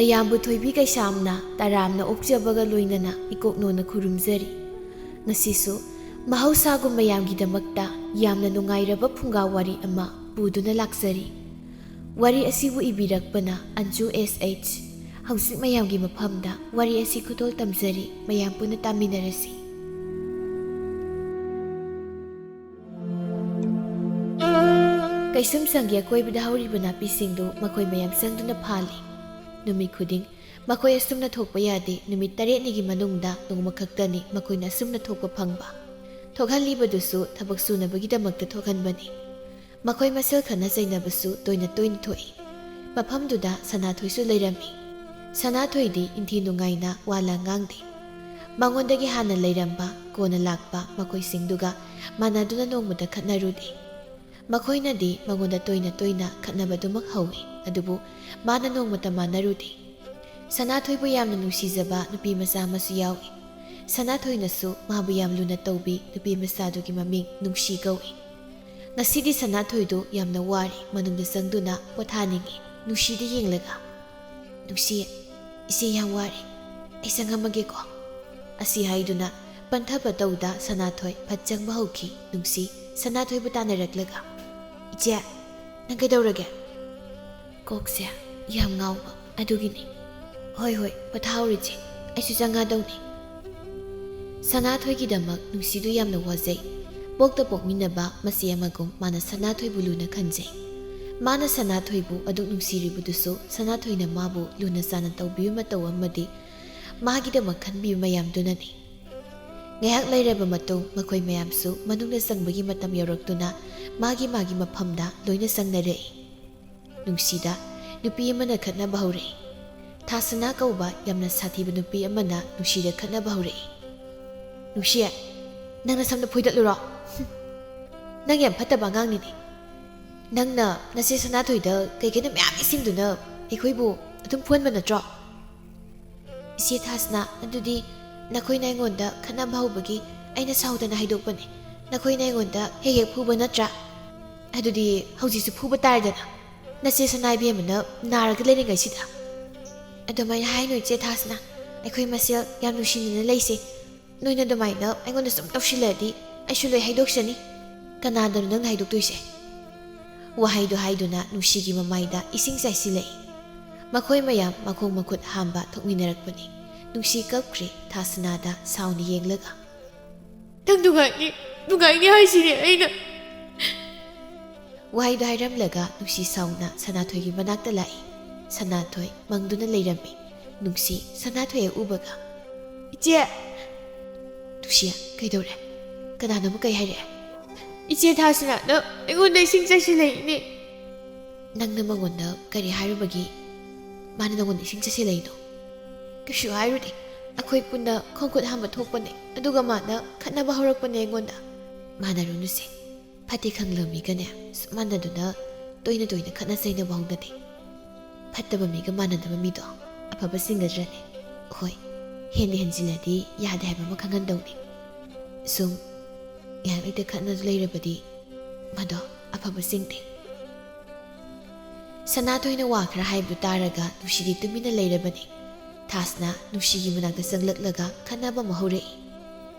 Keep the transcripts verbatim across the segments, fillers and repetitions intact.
ꯃꯌꯥꯝꯕꯨ ꯊꯣꯏꯕꯤ ꯀꯩꯁꯥꯝꯅ ꯇꯔꯥꯝꯅ ꯑꯣꯛꯆꯕꯒ ꯂꯣꯏꯅꯅ ꯏꯀꯣꯛꯅꯣꯅ ꯈꯨꯔꯨꯝꯖꯔꯤ꯫ ꯉꯁꯤꯁꯨ ꯃꯍꯧꯁꯥꯒꯨꯝ ꯃꯌꯥꯝꯒꯤꯗꯃꯛꯇ ꯌꯥꯝꯅ ꯅꯨꯡꯉꯥꯏꯔꯕ ꯐꯨꯡꯒꯥ ꯋꯥꯔꯤ ꯑꯃ ꯄꯨꯗꯨꯅ ꯂꯥꯛꯆꯔꯤ꯫ ꯋꯥꯔꯤ ꯑꯁꯤꯕꯨ ꯏꯕꯤꯔꯛꯄꯅ ꯑꯟꯖꯨ ꯑꯦꯁ ꯑꯩꯆ꯫ ꯍꯧꯖꯤꯛ ꯃꯌꯥꯝꯒꯤ ꯃꯐꯝꯗ ꯋꯥꯔꯤ ꯑꯁꯤ ꯈꯨꯗꯣꯜ ꯇꯝꯖꯔꯤ, ꯃꯌꯥꯝ ꯄꯨꯟꯅ ꯇꯥꯃꯤꯟꯅꯔꯁꯤ꯫ ꯀꯩꯁꯨꯝꯁꯪꯒꯤ ꯑꯀꯣꯏꯕꯗ ꯍꯧꯔꯤꯕ ꯅꯥꯄꯤꯁꯤꯡꯗꯨ ꯃꯈꯣꯏ ꯃꯌꯥꯝ ꯆꯪꯗꯨꯅ ꯐꯥꯜꯂꯤ꯫ ꯅꯨꯃꯤꯠ ꯈꯨꯗꯤꯡ ꯃꯈꯣꯏ ꯑꯁꯨꯝꯅ ꯊꯣꯛꯄ ꯌꯥꯗꯦ꯫ ꯅꯨꯃꯤꯠ ꯇꯔꯦꯠꯅꯤꯒꯤ ꯃꯅꯨꯡꯗ ꯅꯣꯡꯃ ꯈꯛꯇꯅꯤ ꯃꯈꯣꯏꯅ ꯑꯁꯨꯝꯅ ꯊꯣꯛꯄ ꯐꯪꯕ꯫ ꯊꯣꯛꯍꯜꯂꯤꯕꯗꯨꯁꯨ ꯊꯕꯛ ꯁꯨꯅꯕꯒꯤꯗꯃꯛꯇ ꯊꯣꯛꯍꯟꯕꯅꯤ꯫ ꯃꯈꯣꯏ ꯃꯁꯦꯜ ꯈꯠꯅ ꯆꯩꯅꯕꯁꯨ ꯇꯣꯏꯅ ꯇꯣꯏꯅ ꯊꯣꯛꯏ꯫ ꯃꯐꯝꯗꯨꯗ ꯁꯅꯥꯊꯣꯏꯁꯨ ꯂꯩꯔꯝꯃꯤ꯫ ꯁꯅꯥꯊꯣꯏꯗꯤ ꯏꯟꯊꯤ ꯅꯨꯡꯉꯥꯏꯅ ꯋꯥ ꯂꯥꯡ ꯉꯥꯡꯗꯦ꯫ ꯃꯉꯣꯟꯗꯒꯤ ꯍꯥꯟꯅ ꯂꯩꯔꯝꯕ, ꯀꯣꯟꯅ ꯂꯥꯛꯄ ꯃꯈꯣꯏꯁꯤꯡꯗꯨꯒ ꯃꯥꯟꯅꯗꯨꯅ ꯅꯣꯡꯃꯇ ꯈꯠꯅꯔꯨꯗꯦ꯫ ꯃꯈꯣꯏꯅꯗꯤ ꯃꯉꯣꯟꯗ ꯇꯣꯏꯅ ꯇꯣꯏꯅ ꯈꯠꯅꯕꯗꯨꯃꯛ ꯍꯧꯏ, ꯑꯗꯨꯕꯨ ꯃꯥꯅ ꯅꯣꯡꯃꯇ ꯃꯥꯟꯅꯔꯨꯗꯦ꯫ ꯁꯅꯥꯊꯣꯏꯕꯨ ꯌꯥꯝꯅ ꯅꯨꯡꯁꯤꯖꯕ ꯅꯨꯄꯤ ꯃꯆꯥ ꯑꯃꯁꯨ ꯌꯥꯎꯏ꯫ ꯁꯅꯥꯊꯣꯏꯅꯁꯨ ꯃꯥꯕꯨ ꯌꯥꯝ ꯂꯨꯅ ꯇꯧꯕꯤ꯫ ꯅꯨꯄꯤ ꯃꯆꯥꯗꯨꯒꯤ ꯃꯃꯤꯡ ꯅꯨꯡꯁꯤ ꯀꯧꯏ꯫ ꯉꯁꯤꯗꯤ ꯁꯅꯥꯊꯣꯏꯗꯨ ꯌꯥꯝꯅ ꯋꯥꯔꯦ, ꯃꯅꯨꯡꯗ ꯆꯪꯗꯨꯅ ꯄꯣꯊꯥꯅꯤꯡꯏ꯫ ꯅꯨꯡꯁꯤꯗ ꯌꯦꯡꯂꯒ, "ꯅꯨꯡꯁꯤ, ꯏꯆꯦ ꯌꯥꯝ ꯋꯥꯔꯦ, ꯑꯩ ꯆꯪꯉꯝꯃꯒꯦꯀꯣ?" ꯑꯁꯤ ꯍꯥꯏꯗꯨꯅ ꯄꯟꯊꯕ ꯇꯧꯗ ꯁꯅꯥꯊꯣꯏ ꯐꯠ ꯆꯪꯕ ꯍꯧꯈꯤ꯫ ꯅꯨꯡꯁꯤ ꯁꯅꯥꯊꯣꯏꯕꯨ ꯇꯥꯟꯅꯔꯛꯂꯒ, "ꯏꯆꯦ, ꯅꯪ ꯀꯩꯗꯧꯔꯒꯦ?" "ꯀꯣꯛꯁꯦ ꯌꯥꯝ ꯉꯥꯎꯕ ꯑꯗꯨꯒꯤꯅꯤ꯫" "ꯍꯣꯏ ꯍꯣꯏ, ꯄꯣꯊꯥꯍꯧꯔꯣ ꯏꯆꯦ, ꯑꯩꯁꯨ ꯆꯪꯉꯗꯧꯅꯤ꯫" ꯁꯅꯥꯊꯣꯏꯒꯤꯗꯃꯛ ꯅꯨꯡꯁꯤꯗꯨ ꯌꯥꯝꯅ ꯋꯥꯖꯩ꯫ ꯄꯣꯛꯇ ꯄꯣꯛꯃꯤꯟꯅꯕ ꯃꯆꯦ ꯑꯃꯒꯨꯝ ꯃꯥꯅ ꯁꯅꯥꯊꯣꯏꯕꯨ ꯂꯨꯅ ꯈꯟꯖꯩ꯫ ꯃꯥꯅ ꯁꯅꯥꯊꯣꯏꯕꯨ ꯑꯗꯨꯛ ꯅꯨꯡꯁꯤꯔꯤꯕꯗꯨꯁꯨ ꯁꯅꯥꯊꯣꯏꯅ ꯃꯥꯕꯨ ꯂꯨꯅ ꯆꯥꯟꯅ ꯇꯧꯕꯤꯕ ꯃꯇꯧ ꯑꯃꯗꯤ ꯃꯥꯒꯤꯗꯃꯛ ꯈꯟꯕꯤꯕ ꯃꯌꯥꯝꯗꯨꯅꯅꯤ꯫ ꯉꯥꯏꯍꯥꯛ ꯂꯩꯔꯕ ꯃꯇꯨꯡ ꯃꯈꯣꯏ ꯃꯌꯥꯝꯁꯨ ꯃꯅꯨꯡꯗ ꯆꯪꯕꯒꯤ ꯃꯇꯝ ꯌꯧꯔꯛꯇꯨꯅ ꯃꯥꯒꯤ ꯃꯥꯒꯤ ꯃꯐꯝꯗ ꯂꯣꯏꯅ ꯆꯪꯅꯔꯛꯏ꯫ ꯅꯨꯡꯁꯤꯗ ꯅꯨꯄꯤ ꯑꯃꯅ ꯈꯠꯅꯕ ꯍꯧꯔꯛꯏ꯫ ꯊꯥꯁꯅꯥ ꯀꯧꯕ ꯌꯥꯝꯅ ꯁꯥꯊꯤꯕ ꯅꯨꯄꯤ ꯑꯃꯅ ꯅꯨꯡꯁꯤꯗ ꯈꯠꯅꯕ ꯍꯧꯔꯛꯏ꯫ "ꯅꯨꯡꯁꯤ, ꯅꯪ ꯅꯁꯝꯗ ꯐꯣꯏꯗꯠꯂꯨꯔꯣ꯫ ꯍꯨꯝ, ꯅꯪ ꯌꯥꯝ ꯐꯠꯇꯕ ꯑꯉꯥꯡꯅꯤꯅꯦ꯫ ꯅꯪꯅ ꯅꯆꯦ ꯁꯅꯥꯊꯣꯏꯗ ꯀꯩ ꯀꯩꯅꯣ ꯃꯌꯥꯝ ꯏꯁꯤꯡꯗꯨꯅ ꯑꯩꯈꯣꯏꯕꯨ ꯑꯗꯨꯝ ꯐꯨꯍꯟꯕ ꯅꯠꯇ꯭ꯔꯣ?" "ꯏꯆꯦ ꯊꯥꯁꯅꯥ, ꯑꯗꯨꯗꯤ ꯅꯈꯣꯏꯅ ꯑꯩꯉꯣꯟꯗ ꯈꯠꯅꯕ ꯍꯧꯕꯒꯤ ꯑꯩꯅ ꯁꯥꯎꯗꯅ ꯍꯥꯏꯗꯣꯛꯄꯅꯤ꯫ ꯅꯈꯣꯏꯅ ꯑꯩꯉꯣꯟꯗ ꯍꯦꯛ ꯍꯦꯛ ꯐꯨꯕ ꯅꯠꯇ꯭ꯔꯥ? ꯑꯗꯨꯗꯤ ꯍꯧꯖꯤꯛꯁꯨ ꯐꯨꯕ ꯇꯥꯔꯦꯗꯅ, ꯅꯆꯦ ꯁꯅꯥ ꯏꯕꯦꯝꯃꯅ ꯅꯥꯔꯒ ꯂꯩꯔꯤꯉꯩꯁꯤꯗ꯫" "ꯑꯗꯨꯃꯥꯏꯅ ꯍꯥꯏꯅꯨ, ꯏꯆꯦ ꯊꯥꯁꯅꯥ꯫ ꯑꯩꯈꯣꯏ ꯃꯁꯦꯜ ꯌꯥꯝ ꯅꯨꯡꯁꯤꯅꯅ ꯂꯩꯁꯦ꯫ ꯅꯣꯏꯅ ꯑꯗꯨꯃꯥꯏꯅ ꯑꯩꯉꯣꯟꯗ ꯁꯨꯝ ꯇꯧꯁꯤꯜꯂꯛꯑꯗꯤ ꯑꯩꯁꯨ ꯂꯣꯏ ꯍꯥꯏꯗꯣꯛꯆꯅꯤ꯫" "ꯀꯅꯥꯗꯅꯣ ꯅꯪꯅ ꯍꯥꯏꯗꯣꯛꯇꯣꯏꯁꯦ?" ꯋꯥꯍꯩꯗꯨ ꯍꯥꯏꯗꯨꯅ ꯅꯨꯡꯁꯤꯒꯤ ꯃꯃꯥꯏꯗ ꯏꯁꯤꯡ ꯆꯥꯏꯁꯤꯜꯂꯛꯏ꯫ ꯃꯈꯣꯏ ꯃꯌꯥꯝ ꯃꯈꯣꯡ ꯃꯈꯨꯠ ꯍꯥꯝꯕ ꯊꯣꯛꯃꯤꯟꯅꯔꯛꯄꯅꯤ꯫ ꯅꯨꯡꯁꯤ ꯀꯞꯈ꯭ꯔꯦ ꯊꯥꯁꯅꯥꯗ ꯁꯥꯎꯅ ꯌꯦꯡꯂꯒ꯫ "ꯅꯪ ꯅꯨꯡꯉꯥꯏꯅꯤ, ꯅꯨꯡꯉꯥꯏꯅꯤ ꯍꯥꯏꯁꯤꯅꯦ ꯑꯩꯅ꯫" ꯋꯥꯍꯩꯗꯨ ꯍꯥꯏꯔꯝꯂꯒ ꯅꯨꯡꯁꯤ ꯁꯥꯎꯅ ꯁꯅꯥꯊꯣꯏꯒꯤ ꯃꯅꯥꯛꯇ ꯂꯥꯛꯏ꯫ ꯁꯅꯥꯊꯣꯏ ꯃꯪꯗꯨꯅ ꯂꯩꯔꯝꯃꯤ꯫ ꯅꯨꯡꯁꯤ ꯁꯅꯥꯊꯣꯏ ꯍꯦꯛ ꯎꯕꯒ, "ꯏꯆꯦ!" "ꯅꯨꯡꯁꯤ, ꯀꯩꯗꯧꯔꯦ? ꯀꯅꯥꯅꯣ ꯑꯃꯨꯛ ꯀꯩ ꯍꯥꯏꯔꯛꯑꯦ?" "ꯏꯆꯦ ꯊꯥꯁꯅꯥꯅ ꯑꯩꯉꯣꯟꯗ ꯏꯁꯤꯡ ꯆꯥꯏꯁꯤꯜꯂꯛꯏꯅꯦ꯫" "ꯅꯪꯅ ꯃꯉꯣꯟꯗ ꯀꯔꯤ ꯍꯥꯏꯔꯨꯕꯒꯤ ꯃꯥꯅ ꯅꯉꯣꯟꯗ ꯏꯁꯤꯡ ꯆꯥꯏꯁꯤꯜꯂꯛꯏꯅꯣ?" "ꯀꯩꯁꯨ ꯍꯥꯏꯔꯨꯗꯦ꯫ ꯑꯩꯈꯣꯏ ꯄꯨꯟꯅ ꯈꯣꯡ ꯈꯨꯠ ꯍꯥꯝꯕ ꯊꯣꯛꯄꯅꯦ, ꯑꯗꯨꯒ ꯃꯥꯅ ꯈꯠꯅꯕ ꯍꯧꯔꯛꯄꯅꯦ ꯑꯩꯉꯣꯟꯗ꯫" "ꯃꯥꯟꯅꯔꯨꯅꯨꯁꯦ꯫ ꯐꯠꯇꯦ ꯈꯪꯂꯕ ꯃꯤꯒꯅꯦ ꯁꯨꯛ ꯃꯥꯟꯅꯗꯨꯅ ꯇꯣꯏꯅ ꯇꯣꯏꯅ ꯈꯠꯅ ꯆꯩꯅꯕ ꯍꯧꯅꯗꯦ꯫ ꯐꯠꯇꯕ ꯃꯤꯒ ꯃꯥꯟꯅꯗꯕ ꯃꯤꯗꯣ ꯑꯐꯕ ꯆꯤꯡꯒꯗ꯭ꯔꯅꯦ? ꯍꯣꯏ, ꯍꯦꯟꯅ ꯍꯦꯟꯖꯤꯜꯂꯗꯤ ꯌꯥꯗꯦ ꯍꯥꯏꯕ ꯑꯃ ꯈꯪꯍꯟꯗꯧꯅꯤ꯫ ꯁꯨꯝ ꯉꯥꯏꯍꯥꯛ ꯂꯩꯇ ꯈꯠꯅꯗꯨ ꯂꯩꯔꯕꯗꯤ ꯃꯗꯣ ꯑꯐꯕ ꯆꯤꯡꯗꯦ꯫" ꯁꯅꯥꯊꯣꯏꯅ ꯋꯥ ꯈꯔ ꯍꯥꯏꯕꯗꯨ ꯇꯥꯔꯒ ꯅꯨꯡꯁꯤꯗꯤ ꯇꯨꯃꯤꯟꯅ ꯂꯩꯔꯕꯅꯤ꯫ ꯊꯥꯁꯅ ꯅꯨꯡꯁꯤꯒꯤ ꯃꯅꯥꯛꯇ ꯆꯪꯂꯛꯂꯒ ꯈꯠꯅꯕ ꯑꯃ ꯍꯧꯔꯛꯏ꯫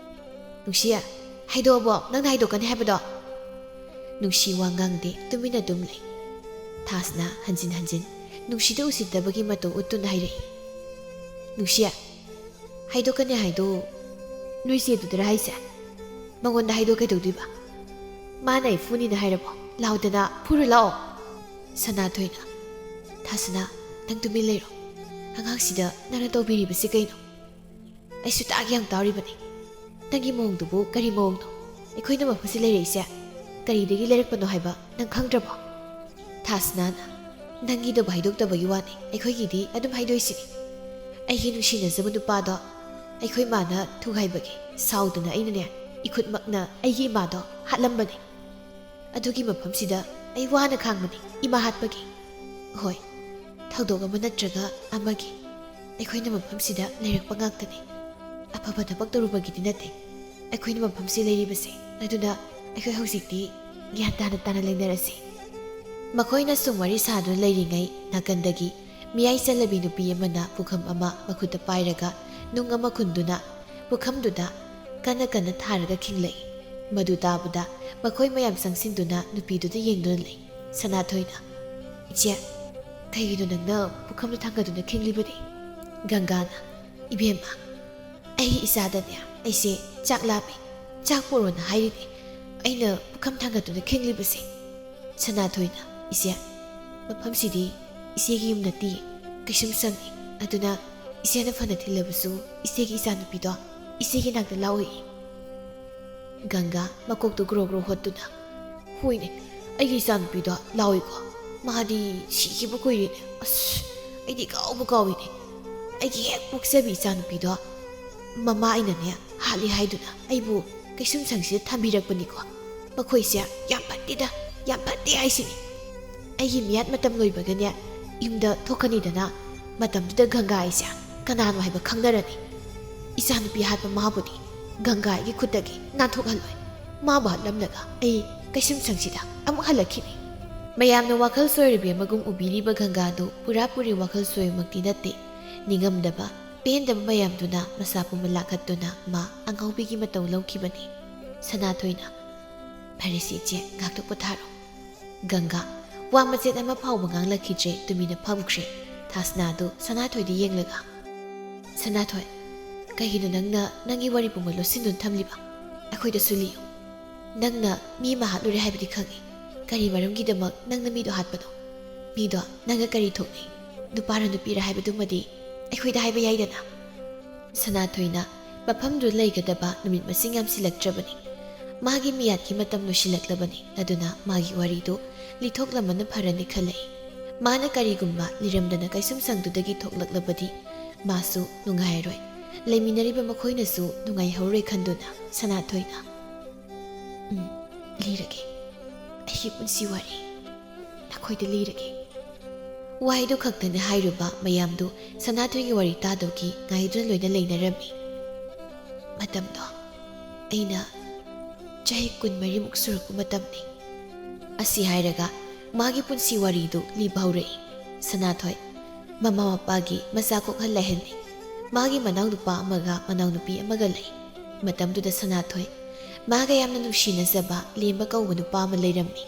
"ꯅꯨꯡꯁꯤ, ꯍꯥꯏꯗꯣꯛꯑꯕꯣ ꯅꯪꯅ ꯍꯥꯏꯗꯣꯛꯀꯅꯤ ꯍꯥꯏꯕꯗꯣ?" ꯅꯨꯡꯁꯤ ꯋꯥ ꯉꯥꯡꯗꯦ, ꯇꯨꯃꯤꯟꯅ ꯑꯗꯨꯝ ꯂꯩ꯫ ꯊꯥꯁꯅ ꯍꯟꯖꯤꯟ ꯍꯟꯖꯤꯟ ꯅꯨꯡꯁꯤꯗ ꯎꯁꯤꯠꯇꯕꯒꯤ ꯃꯇꯧ ꯎꯠꯇꯨꯅ ꯍꯥꯏꯔꯛꯏ꯫ "ꯅꯨꯡꯁꯤ, ꯍꯥꯏꯗꯣꯛꯀꯅꯤ ꯍꯥꯏꯗꯣ ꯅꯣꯏ ꯆꯦꯗꯨꯗꯔ ꯍꯥꯏꯁꯦ? ꯃꯉꯣꯟꯗ ꯍꯥꯏꯗꯣꯛ ꯀꯩꯗꯧꯗꯣꯏꯕ? ꯃꯥꯅ ꯑꯩ ꯐꯨꯅꯤꯅ ꯍꯥꯏꯔꯕꯣ? ꯂꯥꯎꯗꯅ ꯐꯨꯔꯨ ꯂꯥꯛꯑꯣ꯫" ꯁꯅꯥꯊꯣꯏꯅ, "ꯊꯥꯁꯅꯥ, ꯅꯪ ꯇꯨꯃꯤꯟ ꯂꯩꯔꯣ꯫ ꯑꯉꯥꯡꯁꯤꯗ ꯅꯪꯅ ꯇꯧꯕꯤꯔꯤꯕꯁꯤ ꯀꯩꯅꯣ? ꯑꯩꯁꯨ ꯇꯥꯒꯦ ꯌꯥꯝ ꯇꯥꯔꯤꯕꯅꯤ꯫ ꯅꯪꯒꯤ ꯃꯑꯣꯡꯗꯨꯕꯨ ꯀꯔꯤ ꯃꯑꯣꯡꯅꯣ? ꯑꯩꯈꯣꯏꯅ ꯃꯐꯝꯁꯤ ꯂꯩꯔꯛꯏꯁꯦ ꯀꯔꯤꯗꯒꯤ ꯂꯩꯔꯛꯄꯅꯣ ꯍꯥꯏꯕ ꯅꯪ ꯈꯪꯗ꯭ꯔꯕꯣ?" ꯊꯥꯁꯅꯥꯅ, "ꯅꯪꯒꯤꯗꯕꯨ ꯍꯥꯏꯗꯣꯛꯇꯕꯒꯤ ꯋꯥꯅꯤ, ꯑꯩꯈꯣꯏꯒꯤꯗꯤ ꯑꯗꯨꯝ ꯍꯥꯏꯗꯣꯛꯏꯁꯤꯅꯤ꯫ ꯑꯩꯒꯤ ꯅꯨꯡꯁꯤꯅꯖꯕ ꯅꯨꯄꯥꯗꯣ ꯑꯩꯈꯣꯏ ꯃꯥꯅ ꯊꯨꯒꯥꯏꯕꯒꯤ ꯁꯥꯎꯗꯅ ꯑꯩꯅꯅꯦ, ꯏꯈꯨꯠꯃꯛꯅ ꯑꯩꯒꯤ ꯏꯃꯥꯗꯣ ꯍꯥꯠꯂꯝꯕꯅꯤ꯫ ꯑꯗꯨꯒꯤ ꯃꯐꯝꯁꯤꯗ ꯑꯩ ꯋꯥꯅ ꯈꯥꯡꯕꯅꯤ ꯏꯃꯥ ꯍꯥꯠꯄꯒꯤ꯫ ꯍꯣꯏ, ꯊꯧꯗꯣꯛ ꯑꯃ ꯅꯠꯇ꯭ꯔꯒ ꯑꯃꯒꯤ ꯑꯩꯈꯣꯏꯅ ꯃꯐꯝꯁꯤꯗ ꯂꯩꯔꯛꯄ ꯉꯥꯛꯇꯅꯤ꯫ ꯑꯐꯕ ꯊꯕꯛ ꯇꯧꯔꯨꯕꯒꯤꯗꯤ ꯅꯠꯇꯦ꯫ ꯑꯩꯈꯣꯏꯅ ꯃꯐꯝꯁꯤ ꯂꯩꯔꯤꯕꯁꯦ꯫ ꯑꯗꯨꯅ ꯑꯩꯈꯣꯏ ꯍꯧꯖꯤꯛꯇꯤ ꯒ꯭ꯌꯥꯟ ꯇꯥꯅ ꯇꯥꯅ ꯂꯩꯅꯔꯁꯤ꯫" ꯃꯈꯣꯏꯅ ꯁꯨꯝ ꯋꯥꯔꯤ ꯁꯥꯗꯨꯅ ꯂꯩꯔꯤꯉꯩ ꯅꯥꯀꯟꯗꯒꯤ ꯃꯤꯌꯥꯏ ꯆꯜꯂꯕꯤ ꯅꯨꯄꯤ ꯑꯃꯅ ꯄꯨꯈꯝ ꯑꯃ ꯃꯈꯨꯠꯇ ꯄꯥꯏꯔꯒ ꯅꯨꯡ ꯑꯃ ꯈꯨꯟꯗꯨꯅ ꯄꯨꯈꯝꯗꯨꯗ ꯀꯟꯅ ꯀꯟꯅ ꯊꯥꯔꯒ ꯈꯤꯡꯂꯛꯏ꯫ ꯃꯗꯨ ꯇꯥꯕꯗ ꯃꯈꯣꯏ ꯃꯌꯥꯝ ꯆꯪꯁꯤꯟꯗꯨꯅ ꯅꯨꯄꯤꯗꯨꯗ ꯌꯦꯡꯗꯨꯅ ꯂꯩ꯫ ꯁꯅꯥꯊꯣꯏꯅ, "ꯏꯆꯦ, ꯀꯩꯒꯤꯅꯣ ꯅꯪꯅ ꯄꯨꯈꯝꯗꯨ ꯊꯥꯡꯒꯠꯇꯨꯅ ꯈꯤꯡꯂꯤꯕꯗꯤ?" ꯒꯪꯒꯥꯅ, "ꯏꯕꯦꯝꯃ, ꯑꯩ ꯏꯆꯥꯗꯅꯦ, ꯑꯩꯁꯦ ꯆꯥꯛ ꯂꯥꯝꯃꯦ, ꯆꯥꯛ ꯄꯨꯔꯣꯅ ꯍꯥꯏꯔꯤꯅꯦ꯫ ꯑꯩꯅ ꯄꯨꯈꯝ ꯊꯥꯡꯒꯠꯇꯨꯅ ꯈꯤꯡꯂꯤꯕꯁꯦ?" ꯁꯅꯥꯊꯣꯏꯅ, "ꯏꯆꯦ, ꯃꯐꯝꯁꯤꯗꯤ ꯏꯆꯦꯒꯤ ꯌꯨꯝ ꯅꯠꯇꯦ, ꯀꯩꯁꯨꯝ ꯁꯪꯉꯤ꯫ ꯑꯗꯨꯅ ꯏꯆꯦꯅ ꯐꯅ ꯊꯤꯜꯂꯕꯁꯨ ꯏꯆꯦꯒꯤ ꯏꯆꯥꯅꯨꯄꯤꯗꯣ ꯏꯆꯦꯒꯤ ꯅꯥꯛꯇ ꯂꯥꯛꯑꯣꯏ꯫" ꯒꯪꯒꯥ ꯃꯀꯣꯛꯇꯨ ꯒ꯭ꯔꯣ ꯒ꯭ꯔꯣ ꯍꯣꯠꯇꯨꯅ, "ꯍꯣꯏꯅꯦ, ꯑꯩꯒꯤ ꯏꯆꯥꯅꯨꯄꯤꯗꯣ ꯂꯥꯛꯑꯣꯏꯀꯣ? ꯃꯥꯗꯤ ꯁꯤꯈꯤꯕ ꯀꯨꯏꯔꯦꯅꯦ꯫ ꯑꯁ, ꯑꯩꯗꯤ ꯀꯥꯎꯕ ꯀꯥꯎꯏꯅꯦ꯫ ꯑꯩꯒꯤ ꯍꯦꯛ ꯄꯣꯛꯆꯕꯤ ꯏꯆꯥꯅꯨꯄꯤꯗꯣ ꯃꯃꯥ ꯑꯩꯅꯅꯦ ꯍꯥꯠꯂꯤ ꯍꯥꯏꯗꯨꯅ ꯑꯩꯕꯨ ꯀꯩꯁꯨꯝꯁꯪꯁꯤꯗ ꯊꯝꯕꯤꯔꯛꯄꯅꯤꯀꯣ꯫ ꯃꯈꯣꯏꯁꯦ ꯌꯥꯝ ꯐꯠꯇꯦꯗ, ꯌꯥꯝ ꯐꯠꯇꯦ ꯍꯥꯏꯁꯤꯅꯤ꯫ ꯑꯩꯒꯤ ꯃꯤꯌꯥꯠ ꯃꯇꯝ ꯂꯣꯏꯕꯒꯅꯦ ꯌꯨꯝꯗ ꯊꯣꯛꯀꯅꯤꯗꯅ, ꯃꯇꯝꯗꯨꯗ ꯒꯪꯒꯥ ꯑꯩꯁꯦ ꯀꯅꯥꯅꯣ ꯍꯥꯏꯕ ꯈꯪꯅꯔꯅꯤ꯫ ꯏꯆꯥꯅꯨꯄꯤ ꯍꯥꯠꯄ ꯃꯥꯕꯨꯗꯤ ꯒꯪꯒꯥ ꯑꯩꯒꯤ ꯈꯨꯠꯇꯒꯤ ꯅꯥꯟꯊꯣꯛꯍꯜꯂꯣꯏ꯫ ꯃꯥꯕꯨ ꯍꯥꯠꯂꯝꯂꯒ ꯑꯩ ꯀꯩꯁꯨꯝꯁꯪꯁꯤꯗ ꯑꯃꯨꯛ ꯍꯜꯂꯛꯈꯤꯅꯤ꯫" ꯃꯌꯥꯝꯅ ꯋꯥꯈꯜ ꯁꯣꯏꯔꯕꯤ ꯑꯃꯒꯨꯝ ꯎꯕꯤꯔꯤꯕ ꯒꯪꯒꯥꯗꯨ ꯄꯨꯔꯥ ꯄꯨꯔꯤ ꯋꯥꯈꯜ ꯁꯣꯏꯕꯃꯛꯇꯤ ꯅꯠꯇꯦ꯫ ꯅꯤꯡꯉꯝꯗꯕ, ꯄꯦꯟꯗꯕ ꯃꯌꯥꯝꯗꯨꯅ ꯃꯁꯥ ꯄꯨꯝꯕ ꯂꯥꯛꯈꯠꯇꯨꯅ ꯃꯥ ꯑꯉꯥꯎꯕꯤꯒꯤ ꯃꯇꯧ ꯂꯧꯈꯤꯕꯅꯤ꯫ ꯁꯅꯥꯊꯣꯏꯅ, "ꯐꯔꯦꯁꯦ ꯏꯆꯦ, ꯉꯥꯛꯇ ꯄꯣꯊꯥꯔꯣ꯫" ꯒꯪꯒꯥ ꯋꯥ ꯃꯆꯦꯠ ꯑꯃ ꯐꯥꯎꯕ ꯉꯥꯡꯂꯛꯈꯤꯗ꯭ꯔꯦ, ꯇꯨꯃꯤꯟꯅ ꯐꯝꯈ꯭ꯔꯦ꯫ ꯊꯥꯁꯅꯥꯗꯨ ꯁꯅꯥꯊꯣꯏꯗ ꯌꯦꯡꯂꯒ, "ꯁꯅꯥꯊꯣꯏ, ꯀꯩꯒꯤꯅꯣ ꯅꯪꯅ ꯅꯪꯒꯤ ꯋꯥꯔꯤ ꯄꯨꯝꯕ ꯂꯣꯠꯁꯤꯟꯗꯨꯅ ꯊꯝꯂꯤꯕ? ꯑꯩꯈꯣꯏꯗꯁꯨ ꯂꯤꯌꯨ꯫ ꯅꯪꯅ ꯃꯤ ꯑꯃ ꯍꯥꯠꯂꯨꯔꯦ ꯍꯥꯏꯕꯗꯤ ꯈꯪꯉꯤ꯫ ꯀꯔꯤ ꯃꯔꯝꯒꯤꯗꯃꯛ ꯅꯪꯅ ꯃꯤꯗꯣ ꯍꯥꯠꯄꯅꯣ? ꯃꯤꯗꯣ ꯅꯪꯒ ꯀꯔꯤ ꯊꯣꯛꯅꯩ? ꯅꯨꯄꯥꯔ ꯅꯨꯄꯤꯔ ꯍꯥꯏꯕꯗꯨꯃꯗꯤ ꯑꯩꯈꯣꯏꯗ ꯍꯥꯏꯕ ꯌꯥꯏꯗꯅ?" ꯁꯅꯥꯊꯣꯏꯅ ꯃꯐꯝꯗꯨ ꯂꯩꯒꯗꯕ ꯅꯨꯃꯤꯠ ꯃꯁꯤꯡ ꯌꯥꯝꯁꯤꯜꯂꯛꯇ꯭ꯔꯕꯅꯤ꯫ ꯃꯥꯒꯤ ꯃꯤꯌꯥꯠꯀꯤ ꯃꯇꯝ ꯂꯣꯏꯁꯤꯜꯂꯛꯂꯕꯅꯤ꯫ ꯑꯗꯨꯅ ꯃꯥꯒꯤ ꯋꯥꯔꯤꯗꯨ ꯂꯤꯊꯣꯛꯂꯝꯕꯅ ꯐꯔꯅꯤ ꯈꯜꯂꯛꯏ꯫ ꯃꯥꯅ ꯀꯔꯤꯒꯨꯝꯕ ꯂꯤꯔꯝꯗꯅ ꯀꯩꯁꯨꯝꯁꯪꯗꯨꯗꯒꯤ ꯊꯣꯛꯂꯛꯂꯕꯗꯤ ꯃꯥꯁꯨ ꯅꯨꯡꯉꯥꯏꯔꯣꯏ, ꯂꯩꯃꯤꯟꯅꯔꯤꯕ ꯃꯈꯣꯏꯅꯁꯨ ꯅꯨꯡꯉꯥꯏꯍꯧꯔꯣꯏ ꯈꯟꯗꯨꯅ ꯁꯅꯥꯊꯣꯏꯅ, "ꯎꯝ, ꯂꯤꯔꯒꯦ꯫ ꯑꯩꯒꯤ ꯄꯨꯟꯁꯤ ꯋꯥꯔꯤ ꯅꯈꯣꯏꯗ ꯂꯤꯔꯒꯦ꯫" ꯋꯥꯍꯩꯗꯨ ꯈꯛꯇꯅ ꯍꯥꯏꯔꯨꯕ ꯃꯌꯥꯝꯗꯨ ꯁꯅꯥꯊꯣꯏꯒꯤ ꯋꯥꯔꯤ ꯇꯥꯗꯧꯒꯤ ꯉꯥꯏꯗꯨꯅ ꯂꯣꯏꯅ ꯂꯩꯅꯔꯝꯃꯤ꯫ "ꯃꯇꯝꯗꯣ ꯑꯩꯅ ꯆꯍꯤ ꯀꯨꯟꯃꯔꯤꯃꯨꯛ ꯁꯨꯔꯛꯄ ꯃꯇꯝꯅꯤ꯫" ꯑꯁꯤ ꯍꯥꯏꯔꯒ ꯃꯥꯒꯤ ꯄꯨꯟꯁꯤ ꯋꯥꯔꯤꯗꯨ ꯂꯤꯕ ꯍꯧꯔꯛꯏ꯫ ꯁꯅꯥꯊꯣꯏ, ꯃꯃꯥ ꯃꯄꯥꯒꯤ ꯃꯆꯥ ꯀꯣꯛꯍꯜ ꯂꯩꯍꯜꯂꯤ꯫ ꯃꯥꯒꯤ ꯃꯅꯥꯎꯅꯨꯄꯥ ꯑꯃꯒ ꯃꯅꯥꯎꯅꯨꯄꯤ ꯑꯃꯒ ꯂꯩ꯫ ꯃꯇꯝꯗꯨꯗ ꯁꯅꯥꯊꯣꯏ ꯃꯥꯒ ꯌꯥꯝꯅ ꯅꯨꯡꯁꯤꯅꯖꯕ ꯂꯦꯝꯕ ꯀꯧꯕ ꯅꯨꯄꯥ ꯑꯃ ꯂꯩꯔꯝꯃꯤ꯫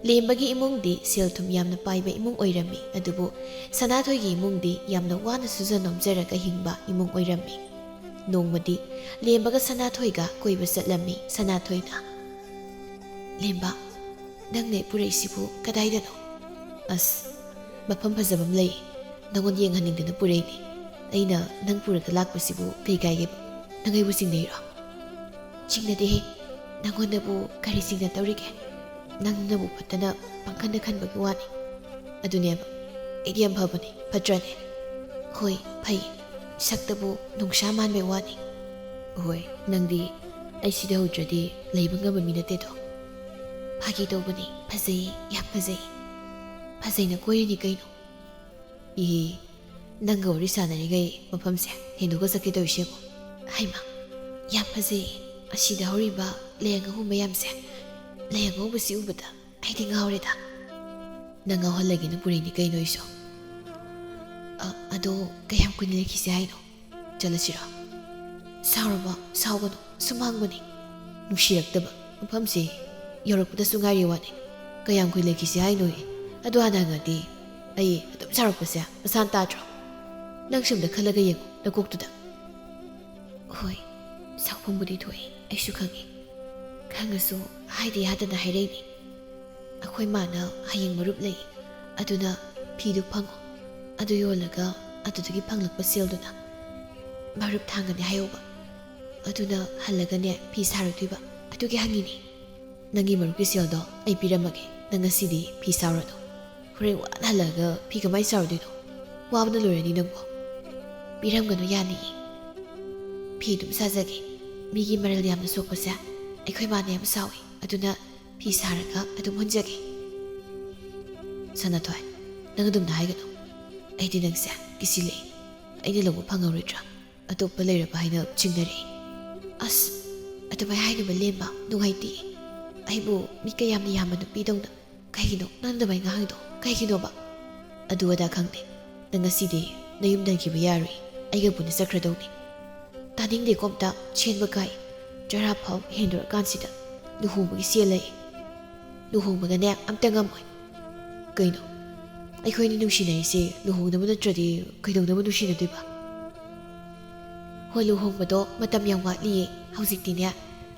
ꯂꯦꯝꯕꯒꯤ ꯏꯃꯨꯡꯗꯤ ꯁꯦꯜ ꯊꯨꯝ ꯌꯥꯝꯅ ꯄꯥꯏꯕ ꯏꯃꯨꯡ ꯑꯣꯏꯔꯝꯃꯤ, ꯑꯗꯨꯕꯨ ꯁꯅꯥꯊꯣꯏꯒꯤ ꯏꯃꯨꯡꯗꯤ ꯌꯥꯝꯅ ꯋꯥꯅ ꯁꯨꯖ ꯅꯣꯝꯖꯔꯒ ꯍꯤꯡꯕ ꯏꯃꯨꯡ ꯑꯣꯏꯔꯝꯃꯤ꯫ ꯅꯣꯡꯃꯗꯤ ꯂꯦꯝꯕꯒ ꯁꯅꯥꯊꯣꯏꯒ ꯀꯣꯏꯕ ꯆꯠꯂꯝꯃꯤ꯫ ꯁꯅꯥꯊꯣꯏꯅ, "ꯂꯦꯝꯕ, ꯅꯪꯅ ꯑꯩ ꯄꯨꯔꯛꯏꯁꯤꯕꯨ ꯀꯗꯥꯏꯗꯅꯣ?" "ꯑꯁ, ꯃꯐꯝ ꯐꯖꯕ ꯑꯃ ꯂꯩ, ꯅꯪꯉꯣꯟꯗ ꯌꯦꯡꯍꯟꯅꯤꯡꯗꯅ ꯄꯨꯔꯛꯏꯅꯤ꯫ ꯑꯩꯅ ꯅꯪ ꯄꯨꯔꯒ ꯂꯥꯛꯄꯁꯤꯕꯨ ꯀꯩ ꯀꯥꯏꯒꯦꯕ? ꯅꯪ ꯑꯩꯕꯨ ꯆꯤꯡꯅꯩꯔꯣ?" "ꯆꯤꯡꯅꯗꯦꯍꯦ, ꯅꯪꯉꯣꯟꯗꯕꯨ ꯀꯔꯤ ꯆꯤꯡꯅꯗꯧꯔꯤꯒꯦ? ꯅꯪꯅꯕꯨ ꯐꯠꯇꯅ ꯄꯪꯈꯟꯗ ꯈꯟꯕꯒꯤ ꯋꯥꯅꯤ꯫ ꯑꯗꯨꯅꯦꯕ, ꯑꯩꯗꯤ ꯌꯥꯝ ꯐꯕꯅꯤ, ꯐꯠꯇ꯭ꯔꯅꯦ?" "ꯍꯣꯏ, ꯐꯩ, ꯁꯛꯇꯕꯨ ꯅꯨꯡꯁꯥ ꯃꯥꯟꯕꯩ ꯋꯥꯅꯤ꯫" "ꯍꯣꯏ, ꯅꯪꯗꯤ ꯑꯩ ꯁꯤꯗ ꯍꯧꯗ꯭ꯔꯗꯤ ꯂꯩꯕ ꯉꯝꯕ ꯃꯤ ꯅꯠꯇꯦꯗꯣ꯫" "ꯐꯥꯒꯤ ꯇꯧꯕꯅꯤ, ꯐꯖꯩꯌꯦ, ꯌꯥꯝ ꯐꯖꯩ꯫ ꯐꯖꯩꯅ ꯀꯣꯏꯔꯤꯅꯤ ꯀꯩꯅꯣ꯫" "ꯏꯍꯤ, ꯅꯪꯒ ꯋꯥꯔꯤ ꯁꯥꯟꯅꯔꯤꯉꯩ ꯃꯐꯝꯁꯦ ꯍꯦꯟꯗꯣꯛꯀ ꯆꯠꯀꯦ ꯇꯧꯔꯤꯁꯦ ꯌꯦꯡꯉꯣ꯫ ꯍꯩꯃꯥ, ꯌꯥꯝ ꯐꯖꯩ꯫ ꯑꯁꯤꯗ ꯍꯧꯔꯤꯕ ꯂꯩ ꯑꯉꯧꯕ ꯃꯌꯥꯝꯁꯦ, ꯂꯩ ꯑꯉꯧꯕꯁꯤ ꯎꯕꯗ ꯑꯩꯗꯤ ꯉꯥꯎꯔꯦꯗ꯫" "ꯅꯪ ꯉꯥꯎꯍꯜꯂꯒꯦꯅ ꯄꯨꯔꯛꯏꯅꯤ ꯀꯩꯅꯣ ꯑꯩꯁꯨ꯫" "ꯑ, ꯑꯗꯣ ꯀꯌꯥꯝ ꯀꯨꯏꯅ ꯂꯩꯈꯤꯁꯦ ꯍꯥꯏꯅꯣ? ꯆꯠꯂꯁꯤꯔꯣ?" "ꯁꯥꯎꯔꯕ? ꯁꯥꯎꯒꯅꯨ, ꯁꯨꯝ ꯍꯪꯕꯅꯤ꯫ ꯅꯨꯡꯁꯤꯔꯛꯇꯕ ꯃꯐꯝꯁꯤ ꯌꯧꯔꯛꯄꯗꯁꯨ ꯉꯥꯏꯔꯤ ꯋꯥꯅꯤ꯫ ꯀꯌꯥꯝ ꯀꯨꯏ ꯂꯩꯈꯤꯁꯤ ꯍꯥꯏꯅꯣꯌꯦ? ꯑꯗꯨ ꯍꯥꯟꯅ ꯍꯪꯉꯗꯤ ꯑꯩ ꯑꯗꯨꯝ ꯁꯥꯎꯔꯛꯄꯁꯦ ꯃꯁꯥꯅ ꯇꯥꯗ꯭ꯔꯣ? ꯅꯪ ꯁꯨꯝꯗ ꯈꯜꯂꯒ ꯌꯦꯡꯉꯨ ꯅꯀꯣꯛꯇꯨꯗ꯫" "ꯍꯣꯏ, ꯁꯥꯎꯐꯝꯕꯨꯗꯤ ꯊꯣꯛꯏ, ꯑꯩꯁꯨ ꯈꯪꯉꯤ꯫ ꯈꯪꯉꯁꯨ ꯍꯥꯏꯗ ꯌꯥꯗꯅ ꯍꯥꯏꯔꯛꯏꯅꯤ꯫ ꯑꯩꯈꯣꯏ ꯃꯥꯅ ꯍꯌꯦꯡ ꯃꯔꯨꯞ ꯂꯩ, ꯑꯗꯨꯅ ꯐꯤꯗꯨ ꯐꯪꯉꯣ, ꯑꯗꯨ ꯌꯣꯜꯂꯒ ꯑꯗꯨꯗꯒꯤ ꯐꯪꯂꯛꯄ ꯁꯦꯜꯗꯨꯅ ꯃꯔꯨꯞ ꯊꯥꯡꯒꯅꯤ ꯍꯥꯏꯍꯧꯕ꯫ ꯑꯗꯨꯅ ꯍꯜꯂꯒꯅꯦ ꯐꯤ ꯁꯥꯔꯨꯗꯣꯏꯕ, ꯑꯗꯨꯒꯤ ꯍꯪꯉꯤꯅꯤ꯫" "ꯅꯪꯒꯤ ꯃꯔꯨꯞꯀꯤ ꯁꯦꯜꯗꯣ ꯑꯩ ꯄꯤꯔꯝꯃꯒꯦ, ꯅꯪ ꯉꯁꯤꯗꯤ ꯐꯤ ꯁꯥꯔꯨꯔꯅꯨ꯫ ꯍꯣꯔꯦꯟ ꯋꯥꯅ ꯍꯜꯂꯛꯑꯒ ꯐꯤ ꯀꯃꯥꯏꯅ ꯁꯥꯔꯨꯗꯣꯏꯅꯣ? ꯋꯥꯕꯅ ꯂꯣꯏꯔꯅꯤ ꯅꯪꯕꯨ꯫" "ꯄꯤꯔꯝꯒꯅꯨ, ꯌꯥꯅꯤꯌꯦ꯫ ꯐꯤ ꯑꯗꯨꯝ ꯁꯥꯖꯒꯦ꯫ ꯃꯤꯒꯤ ꯃꯔꯜ ꯌꯥꯝꯅ ꯁꯣꯛꯄꯁꯦ ꯑꯩꯈꯣꯏ ꯃꯥꯅ ꯌꯥꯝ ꯁꯥꯎꯏ, ꯑꯗꯨꯅ ꯐꯤ ꯁꯥꯔꯒ ꯑꯗꯨꯝ ꯍꯨꯟꯖꯒꯦ꯫" "ꯁꯅꯥꯊꯣꯏ, ꯅꯪ ꯑꯗꯨꯝꯅ ꯍꯥꯏꯒꯅꯨ꯫ ꯑꯩꯗꯤ ꯅꯪꯁꯦ ꯀꯤꯁꯤꯜꯂꯛꯏ꯫ ꯑꯩꯅ ꯂꯧꯕ ꯐꯪꯍꯧꯔꯣꯏꯗ꯭ꯔꯥ? ꯑꯇꯣꯞꯄ ꯂꯩꯔꯕ ꯍꯥꯏꯅ ꯆꯤꯡꯅꯔꯛꯏ꯫" "ꯑꯁ, ꯑꯗꯨꯃꯥꯏ ꯍꯥꯏꯅꯨꯕ ꯂꯦꯝꯕ, ꯅꯨꯡꯉꯥꯏꯇꯦ꯫ ꯑꯩꯕꯨ ꯃꯤ ꯀꯌꯥꯝꯅ ꯌꯥꯝꯕ ꯅꯨꯄꯤꯗꯧꯅ ꯀꯩꯒꯤꯅꯣ ꯅꯪ ꯑꯗꯨꯃꯥꯏ ꯉꯥꯡꯉꯤꯗꯣ? ꯀꯩꯒꯤꯅꯣꯕ?" "ꯑꯗꯨ ꯑꯗꯥ ꯈꯪꯗꯦ, "ꯅꯪ ꯉꯁꯤꯗꯤ ꯅꯌꯨꯝꯗ ꯍꯟꯈꯤꯕ ꯌꯥꯔꯣꯏ, ꯑꯩꯒ ꯄꯨꯟꯅ ꯆꯠꯈ꯭ꯔꯗꯧꯅꯤ꯫ ꯇꯥꯅꯤꯡꯗꯦꯀꯣ ꯑꯝꯇ, ꯁꯦꯟꯕ ꯀꯥꯏ꯫ ꯇꯔꯥ ꯐꯥꯎ ꯍꯦꯟꯗꯣꯔꯀꯥꯟꯁꯤꯗ ꯂꯨꯍꯣꯡꯕꯒꯤ ꯁꯦꯜ ꯂꯩ꯫ ꯂꯨꯍꯣꯡꯕꯒꯅꯦ ꯑꯝꯇ ꯉꯝꯃꯣꯏ꯫" "ꯀꯩꯅꯣ? ꯑꯩꯈꯣꯏꯅꯤ ꯅꯨꯡꯁꯤꯅꯔꯤꯁꯦ ꯂꯨꯍꯣꯡꯅꯕ ꯅꯠꯇ꯭ꯔꯗꯤ ꯀꯩꯗꯧꯅꯕ ꯅꯨꯡꯁꯤꯅꯗꯣꯏꯕ?" "ꯍꯣꯏ, ꯂꯨꯍꯣꯡꯕꯗꯣ ꯃꯇꯝ ꯌꯥꯝ ꯋꯥꯠꯂꯤꯌꯦ꯫ ꯍꯧꯖꯤꯛꯇꯤꯅꯦ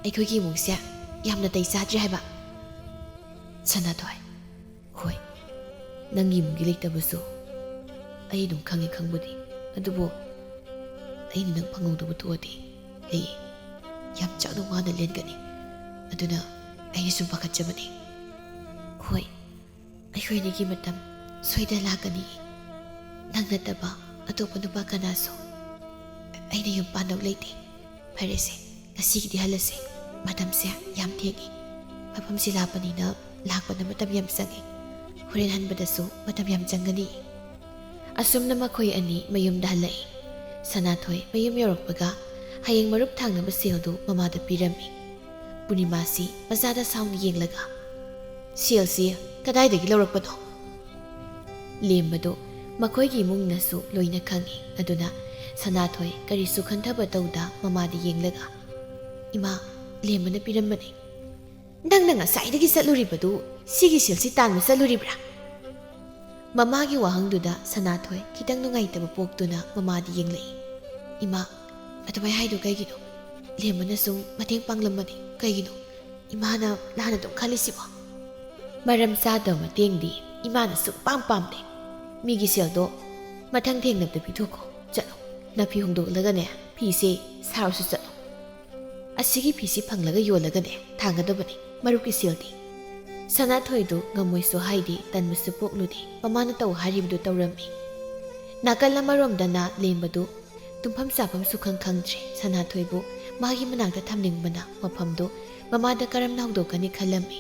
ꯑꯩꯈꯣꯏꯒꯤ ꯏꯃꯨꯡꯁꯦ ꯌꯥꯝ ꯅꯥꯇꯩ ꯆꯥꯗ꯭ꯔꯦ ꯍꯥꯏꯕ꯫" ꯁꯅꯥꯊꯣꯏ, "ꯍꯣꯏ, ꯅꯪꯒꯤ ꯏꯃꯨꯡꯒꯤ ꯂꯩꯇꯕꯁꯨ ꯑꯩ ꯑꯗꯨꯝ ꯈꯪꯉꯤ ꯈꯪꯕꯨꯗꯤ꯫ ꯑꯗꯨꯕꯨ ꯑꯩꯅ ꯅꯪ ꯐꯪꯍꯧꯗꯕ ꯊꯣꯛꯑꯗꯤ ꯑꯩ ꯌꯥꯝ ꯆꯥꯎꯅ ꯋꯥꯅ ꯂꯦꯟꯒꯅꯤ꯫ ꯑꯗꯨꯅ ꯑꯩꯅ ꯁꯨꯝ ꯄꯥꯈꯠꯆꯕꯅꯤ꯫" "ꯍꯣꯏ, ꯑꯩꯈꯣꯏ ꯑꯅꯤꯒꯤ ꯃꯇꯝ ꯁꯣꯏꯗꯅ ꯂꯥꯛꯀꯅꯤ꯫ ꯅꯪ ꯅꯠꯇꯕ ꯑꯇꯣꯞꯄ ꯅꯨꯄꯥ ꯀꯅꯥꯁꯨ ꯑꯩꯅ ꯌꯨꯝ ꯄꯥꯟꯗꯧ ꯂꯩꯇꯦ꯫ ꯐꯔꯦꯁꯦ, ꯉꯁꯤꯒꯤꯗꯤ ꯍꯜꯂꯁꯦ꯫ ꯃꯇꯝꯁꯦ ꯌꯥꯝ ꯊꯦꯡꯉꯤ꯫ ꯃꯐꯝꯁꯤ ꯂꯥꯞꯄꯅꯤꯅ ꯂꯥꯛꯄꯗ ꯃꯇꯝ ꯌꯥꯝ ꯆꯪꯉꯤ꯫ ꯍꯣꯔꯦꯟ ꯍꯟꯕꯗꯁꯨ ꯃꯇꯝ ꯌꯥꯝ ꯆꯪꯒꯅꯤ꯫" ꯑꯁꯨꯝꯅ ꯃꯈꯣꯏ ꯑꯅꯤ ꯃꯌꯨꯝꯗ ꯍꯜꯂꯛꯏ꯫ ꯁꯅꯥꯊꯣꯏ ꯃꯌꯨꯝ ꯌꯧꯔꯛꯄꯒ ꯍꯌꯦꯡ ꯃꯔꯨꯞ ꯊꯥꯡꯅꯕ ꯁꯦꯜꯗꯨ ꯃꯃꯥꯗ ꯄꯤꯔꯝꯃꯤ꯫ ꯄꯨꯔꯅꯤꯃꯥꯁꯤ ꯃꯆꯥꯗ ꯁꯥꯎꯅ ꯌꯦꯡꯂꯒ, "ꯁꯦꯜꯁꯤ ꯀꯗꯥꯏꯗꯒꯤ ꯂꯧꯔꯛꯄꯅꯣ?" ꯂꯦꯝꯕꯗꯨ ꯃꯈꯣꯏꯒꯤ ꯏꯃꯨꯡꯅꯁꯨ ꯂꯣꯏꯅ ꯈꯪꯏ꯫ ꯑꯗꯨꯅ ꯁꯅꯥꯊꯣꯏ ꯀꯔꯤꯁꯨ ꯈꯟꯊꯕ ꯇꯧꯗ ꯃꯃꯥꯗ ꯌꯦꯡꯂꯒ, "ꯏꯃꯥ, ꯂꯦꯝꯕꯅ ꯄꯤꯔꯝꯕꯅꯤ꯫" "ꯅꯪꯅ ꯉꯁꯥꯏꯗꯒꯤ ꯆꯠꯂꯨꯔꯤꯕꯗꯨ ꯁꯤꯒꯤ ꯁꯦꯜꯁꯤ ꯇꯥꯟꯕ ꯆꯠꯂꯨꯔꯤꯕ꯭ꯔꯥ?" ꯃꯃꯥꯒꯤ ꯋꯥꯍꯪꯗꯨꯗ ꯁꯅꯥꯊꯣꯏ ꯈꯤꯇꯪ ꯅꯨꯡꯉꯥꯏꯇꯕ ꯄꯣꯛꯇꯨꯅ ꯃꯃꯥꯗ ꯌꯦꯡꯂꯛꯏ꯫ "ꯏꯃꯥ, ꯑꯗꯨꯃꯥꯏ ꯍꯥꯏꯗꯨ ꯀꯩꯒꯤꯅꯣ? ꯂꯦꯝꯕꯅ ꯁꯨꯝ ꯃꯇꯦꯡ ꯄꯥꯡꯂꯝꯕꯅꯤ꯫ ꯀꯩꯒꯤꯅꯣ ꯏꯃꯥꯅ ꯂꯥꯟꯅ ꯑꯗꯨꯝ ꯈꯜꯂꯤꯁꯤꯕꯣ?" "ꯃꯔꯝ ꯆꯥꯗꯕ ꯃꯇꯦꯡꯗꯤ ꯏꯃꯥꯅ ꯁꯨꯡꯄꯥꯝ ꯄꯥꯝꯗꯦ꯫ ꯃꯤꯒꯤ ꯁꯦꯜꯗꯣ ꯃꯊꯪ ꯊꯦꯡꯅꯕꯗ ꯄꯤꯊꯣꯛꯈꯣ꯫ ꯆꯠꯂꯣ, ꯅꯥꯐꯤ ꯍꯣꯡꯗꯣꯛꯂꯒꯅꯦ, ꯐꯤꯁꯦ ꯁꯥꯔꯨꯁꯨ ꯆꯠꯂꯣ꯫ ꯑꯁꯤꯒꯤ ꯐꯤꯁꯤ ꯐꯪꯂꯒ ꯌꯣꯜꯂꯒꯅꯦ ꯊꯥꯡꯒꯗꯕꯅꯤ ꯃꯔꯨꯞꯀꯤ ꯁꯦꯜꯗꯤ꯫" ꯁꯅꯥꯊꯣꯏꯗꯨ ꯉꯝꯃꯣꯏꯁꯨ ꯍꯥꯏꯗꯦ, ꯇꯟꯕꯁꯨ ꯄꯣꯛꯂꯨꯗꯦ꯫ ꯃꯃꯥꯅ ꯇꯧ ꯍꯥꯏꯔꯤꯕꯗꯨ ꯇꯧꯔꯝꯃꯤ꯫ ꯅꯥꯀꯜ ꯑꯃꯔꯣꯝꯗꯅ ꯂꯦꯝꯕꯗꯨ ꯇꯨꯝꯐꯝ ꯆꯥꯐꯝ ꯁꯨꯈꯪ ꯈꯪꯗ꯭ꯔꯦ꯫ ꯁꯅꯥꯊꯣꯏꯕꯨ ꯃꯥꯒꯤ ꯃꯅꯥꯛꯇ ꯊꯝꯅꯤꯡꯕꯅ ꯃꯐꯝꯗꯨ ꯃꯃꯥꯗ ꯀꯔꯝꯅ ꯍꯧꯗꯣꯛꯀꯅꯤ ꯈꯜꯂꯝꯃꯤ꯫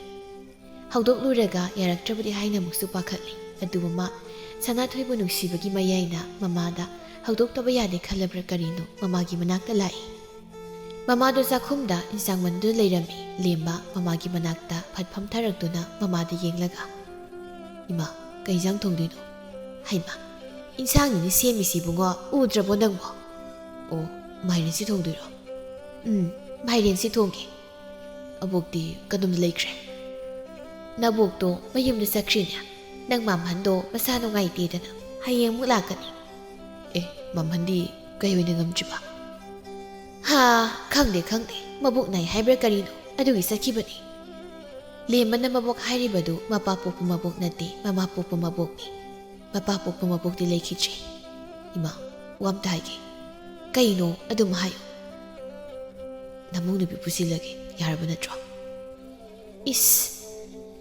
ꯍꯧꯗꯣꯛꯂꯨꯔꯒ ꯌꯥꯔꯛꯇ꯭ꯔꯕꯗꯤ ꯍꯥꯏꯅ ꯑꯃꯨꯛꯁꯨ ꯄꯥꯈꯠꯂꯤ꯫ ꯑꯗꯨꯕꯨ ꯃꯥ ꯁꯅꯥꯊꯣꯏꯕꯨ ꯅꯨꯡꯁꯤꯕꯒꯤ ꯃꯌꯥꯏꯅ ꯃꯃꯥꯗ ꯍꯧꯗꯣꯛꯇꯕ ꯌꯥꯗꯦ ꯈꯜꯂꯕ꯭ꯔꯥ ꯀꯔꯤꯅꯣ ꯃꯃꯥꯒꯤ ꯃꯅꯥꯛꯇ ꯂꯥꯛꯏ꯫ ꯃꯃꯥꯗꯨ ꯆꯥꯛꯈꯨꯝꯗ ꯏꯟꯁꯥꯡ ꯃꯟꯗꯨꯅ ꯂꯩꯔꯝꯃꯤ꯫ ꯂꯦꯝꯕ ꯃꯃꯥꯒꯤ ꯃꯅꯥꯛꯇ ꯐꯠ ꯐꯝꯊꯔꯛꯇꯨꯅ ꯃꯃꯥꯗ ꯌꯦꯡꯂꯒ, "ꯏꯃꯥ, ꯀꯩ ꯏꯟꯁꯥꯡ ꯊꯣꯡꯗꯣꯏꯅꯣ?" "ꯍꯩꯃꯥ, "ꯏꯟꯁꯥꯡꯅꯤꯅꯦ ꯁꯦꯝꯃꯤꯁꯤ, ꯏꯕꯨꯡꯉꯣ, ꯎꯗ꯭ꯔꯕꯣ ꯅꯪꯕꯣ?" "ꯑꯣ, ꯃꯥꯏꯔꯦꯟꯁꯤ ꯊꯣꯡꯗꯣꯏꯔꯣ?" "ꯎꯝ, ꯃꯥꯏꯔꯦꯟꯁꯤ ꯊꯣꯡꯒꯦ꯫ ꯑꯕꯣꯛꯇꯤ ꯀꯗꯣꯝꯗ ꯂꯩꯈ꯭ꯔꯦ?" "ꯅꯕꯣꯛꯇꯣ ꯃꯌꯨꯝꯗ ꯆꯠꯈ꯭ꯔꯤꯅꯦ꯫ ꯅꯪ ꯃꯥꯝꯍꯟꯗꯣ ꯃꯁꯥ ꯅꯨꯡꯉꯥꯏꯇꯦꯗꯅ ꯍꯌꯦꯡ ꯑꯃꯨꯛ ꯂꯥꯛꯀꯅꯤ꯫" "ꯑꯦ, ꯃꯥꯝꯍꯟꯗꯤ ꯀꯩ ꯑꯣꯏꯅ ꯉꯝꯗ꯭ꯔꯤꯕ?" "ꯍꯥ, ꯈꯪꯗꯦ, ꯈꯪꯗꯦ꯫ ꯃꯕꯣꯛ ꯅꯥꯏ ꯍꯥꯏꯕ꯭ꯔꯥ ꯀꯔꯤꯅꯣ, ꯑꯗꯨꯒꯤ ꯆꯠꯈꯤꯕꯅꯤ꯫" ꯂꯦꯝꯕꯅ ꯃꯕꯣꯛ ꯍꯥꯏꯔꯤꯕꯗꯨ ꯃꯄꯥ ꯄꯣꯛꯄ ꯃꯕꯣꯛ ꯅꯠꯇꯦ, ꯃꯃꯥ ꯄꯣꯛꯄ ꯃꯕꯣꯛꯅꯤ꯫ ꯃꯄꯥ ꯄꯣꯛꯄ ꯃꯕꯣꯛꯇꯤ ꯂꯩꯈꯤꯗ꯭ꯔꯦ꯫ ꯏꯃꯥ, ꯋꯥ ꯑꯝꯇ ꯍꯥꯏꯒꯦ꯫ "ꯀꯩꯅꯣ? ꯑꯗꯨꯝ ꯍꯥꯏꯌꯨ꯫" "ꯅꯃꯧ ꯅꯨꯄꯤ ꯄꯨꯁꯤꯜꯂꯒꯦ, ꯌꯥꯔꯕ ꯅꯠꯇ꯭ꯔꯣ?" "ꯏꯁ,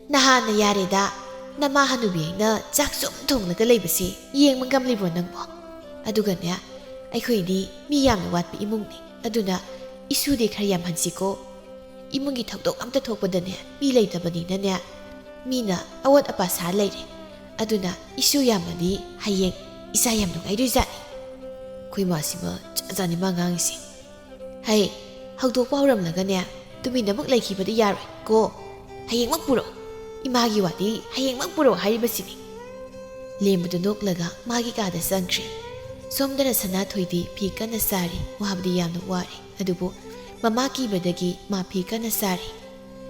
ꯅꯍꯥꯟꯅ ꯌꯥꯔꯦꯗ꯫ ꯅꯃꯥ ꯍꯅꯨꯕꯤ ꯑꯩꯅ ꯆꯥꯛ ꯁꯨꯝ ꯊꯣꯡꯂꯒ ꯂꯩꯕꯁꯦ ꯌꯦꯡꯕ ꯉꯝꯂꯤꯕ꯭ꯔꯣ ꯅꯪꯕꯣ? ꯑꯗꯨꯒꯅꯦ, ꯑꯩꯈꯣꯏꯗꯤ ꯃꯤ ꯌꯥꯝꯅ ꯋꯥꯠꯄ ꯏꯃꯨꯡꯅꯤ꯫ ꯑꯗꯨꯅ ꯏꯁꯨꯗꯤ ꯈꯔ ꯌꯥꯝꯍꯟꯁꯤꯀꯣ꯫ ꯏꯃꯨꯡꯒꯤ ꯊꯧꯗꯣꯛ ꯑꯝꯇ ꯊꯣꯛꯄꯗꯅꯦ, ꯃꯤ ꯂꯩꯇꯕꯅꯤꯅꯅꯦ, ꯃꯤꯅ ꯑꯋꯥꯠ ꯑꯄꯥ ꯁꯥ ꯂꯩꯔꯦ꯫ ꯑꯗꯨꯅ ꯏꯁꯨ ꯌꯥꯝꯃꯗꯤ ꯍꯌꯦꯡ ꯏꯆꯥ ꯌꯥꯝ ꯅꯨꯡꯉꯥꯏꯗꯣꯏꯖꯥꯠꯅꯤ꯫" ꯑꯩꯈꯣꯏ ꯃꯥꯁꯤꯃ ꯖꯥꯠ ꯖꯥꯠꯅꯤ ꯃꯥ ꯉꯥꯡꯉꯤꯁꯦ꯫ "ꯍꯩ, ꯍꯧꯗꯣꯛꯄ ꯍꯧꯔꯝꯂꯒꯅꯦ, ꯇꯨꯃꯤꯟꯅ ꯑꯃꯨꯛ ꯂꯩꯈꯤꯕꯗꯤ ꯌꯥꯔꯣꯏ ꯀꯣ꯫ ꯍꯌꯦꯡꯃꯛ ꯄꯨꯔꯛꯑꯣ꯫ ꯏꯃꯥꯒꯤ ꯋꯥꯗꯤ ꯍꯌꯦꯡꯃꯛ ꯄꯨꯔꯛꯑꯣ ꯍꯥꯏꯔꯤꯕꯁꯤꯅꯤ꯫" ꯂꯦꯝꯕꯗꯨ ꯅꯣꯛꯂꯒ ꯃꯥꯒꯤ ꯀꯥꯗ ꯆꯪꯈ꯭ꯔꯦ꯫ ꯁꯣꯝꯗꯅ ꯁꯅꯥꯊꯣꯏꯗꯤ ꯐꯤ ꯀꯟꯅ ꯁꯥꯔꯤ꯫ ꯋꯥꯕꯗꯤ ꯌꯥꯝꯅ ꯋꯥꯔꯦ, ꯑꯗꯨꯕꯨ ꯃꯃꯥ ꯀꯤꯕꯗꯒꯤ ꯃꯥ ꯐꯤ ꯀꯟꯅ ꯁꯥꯔꯤ꯫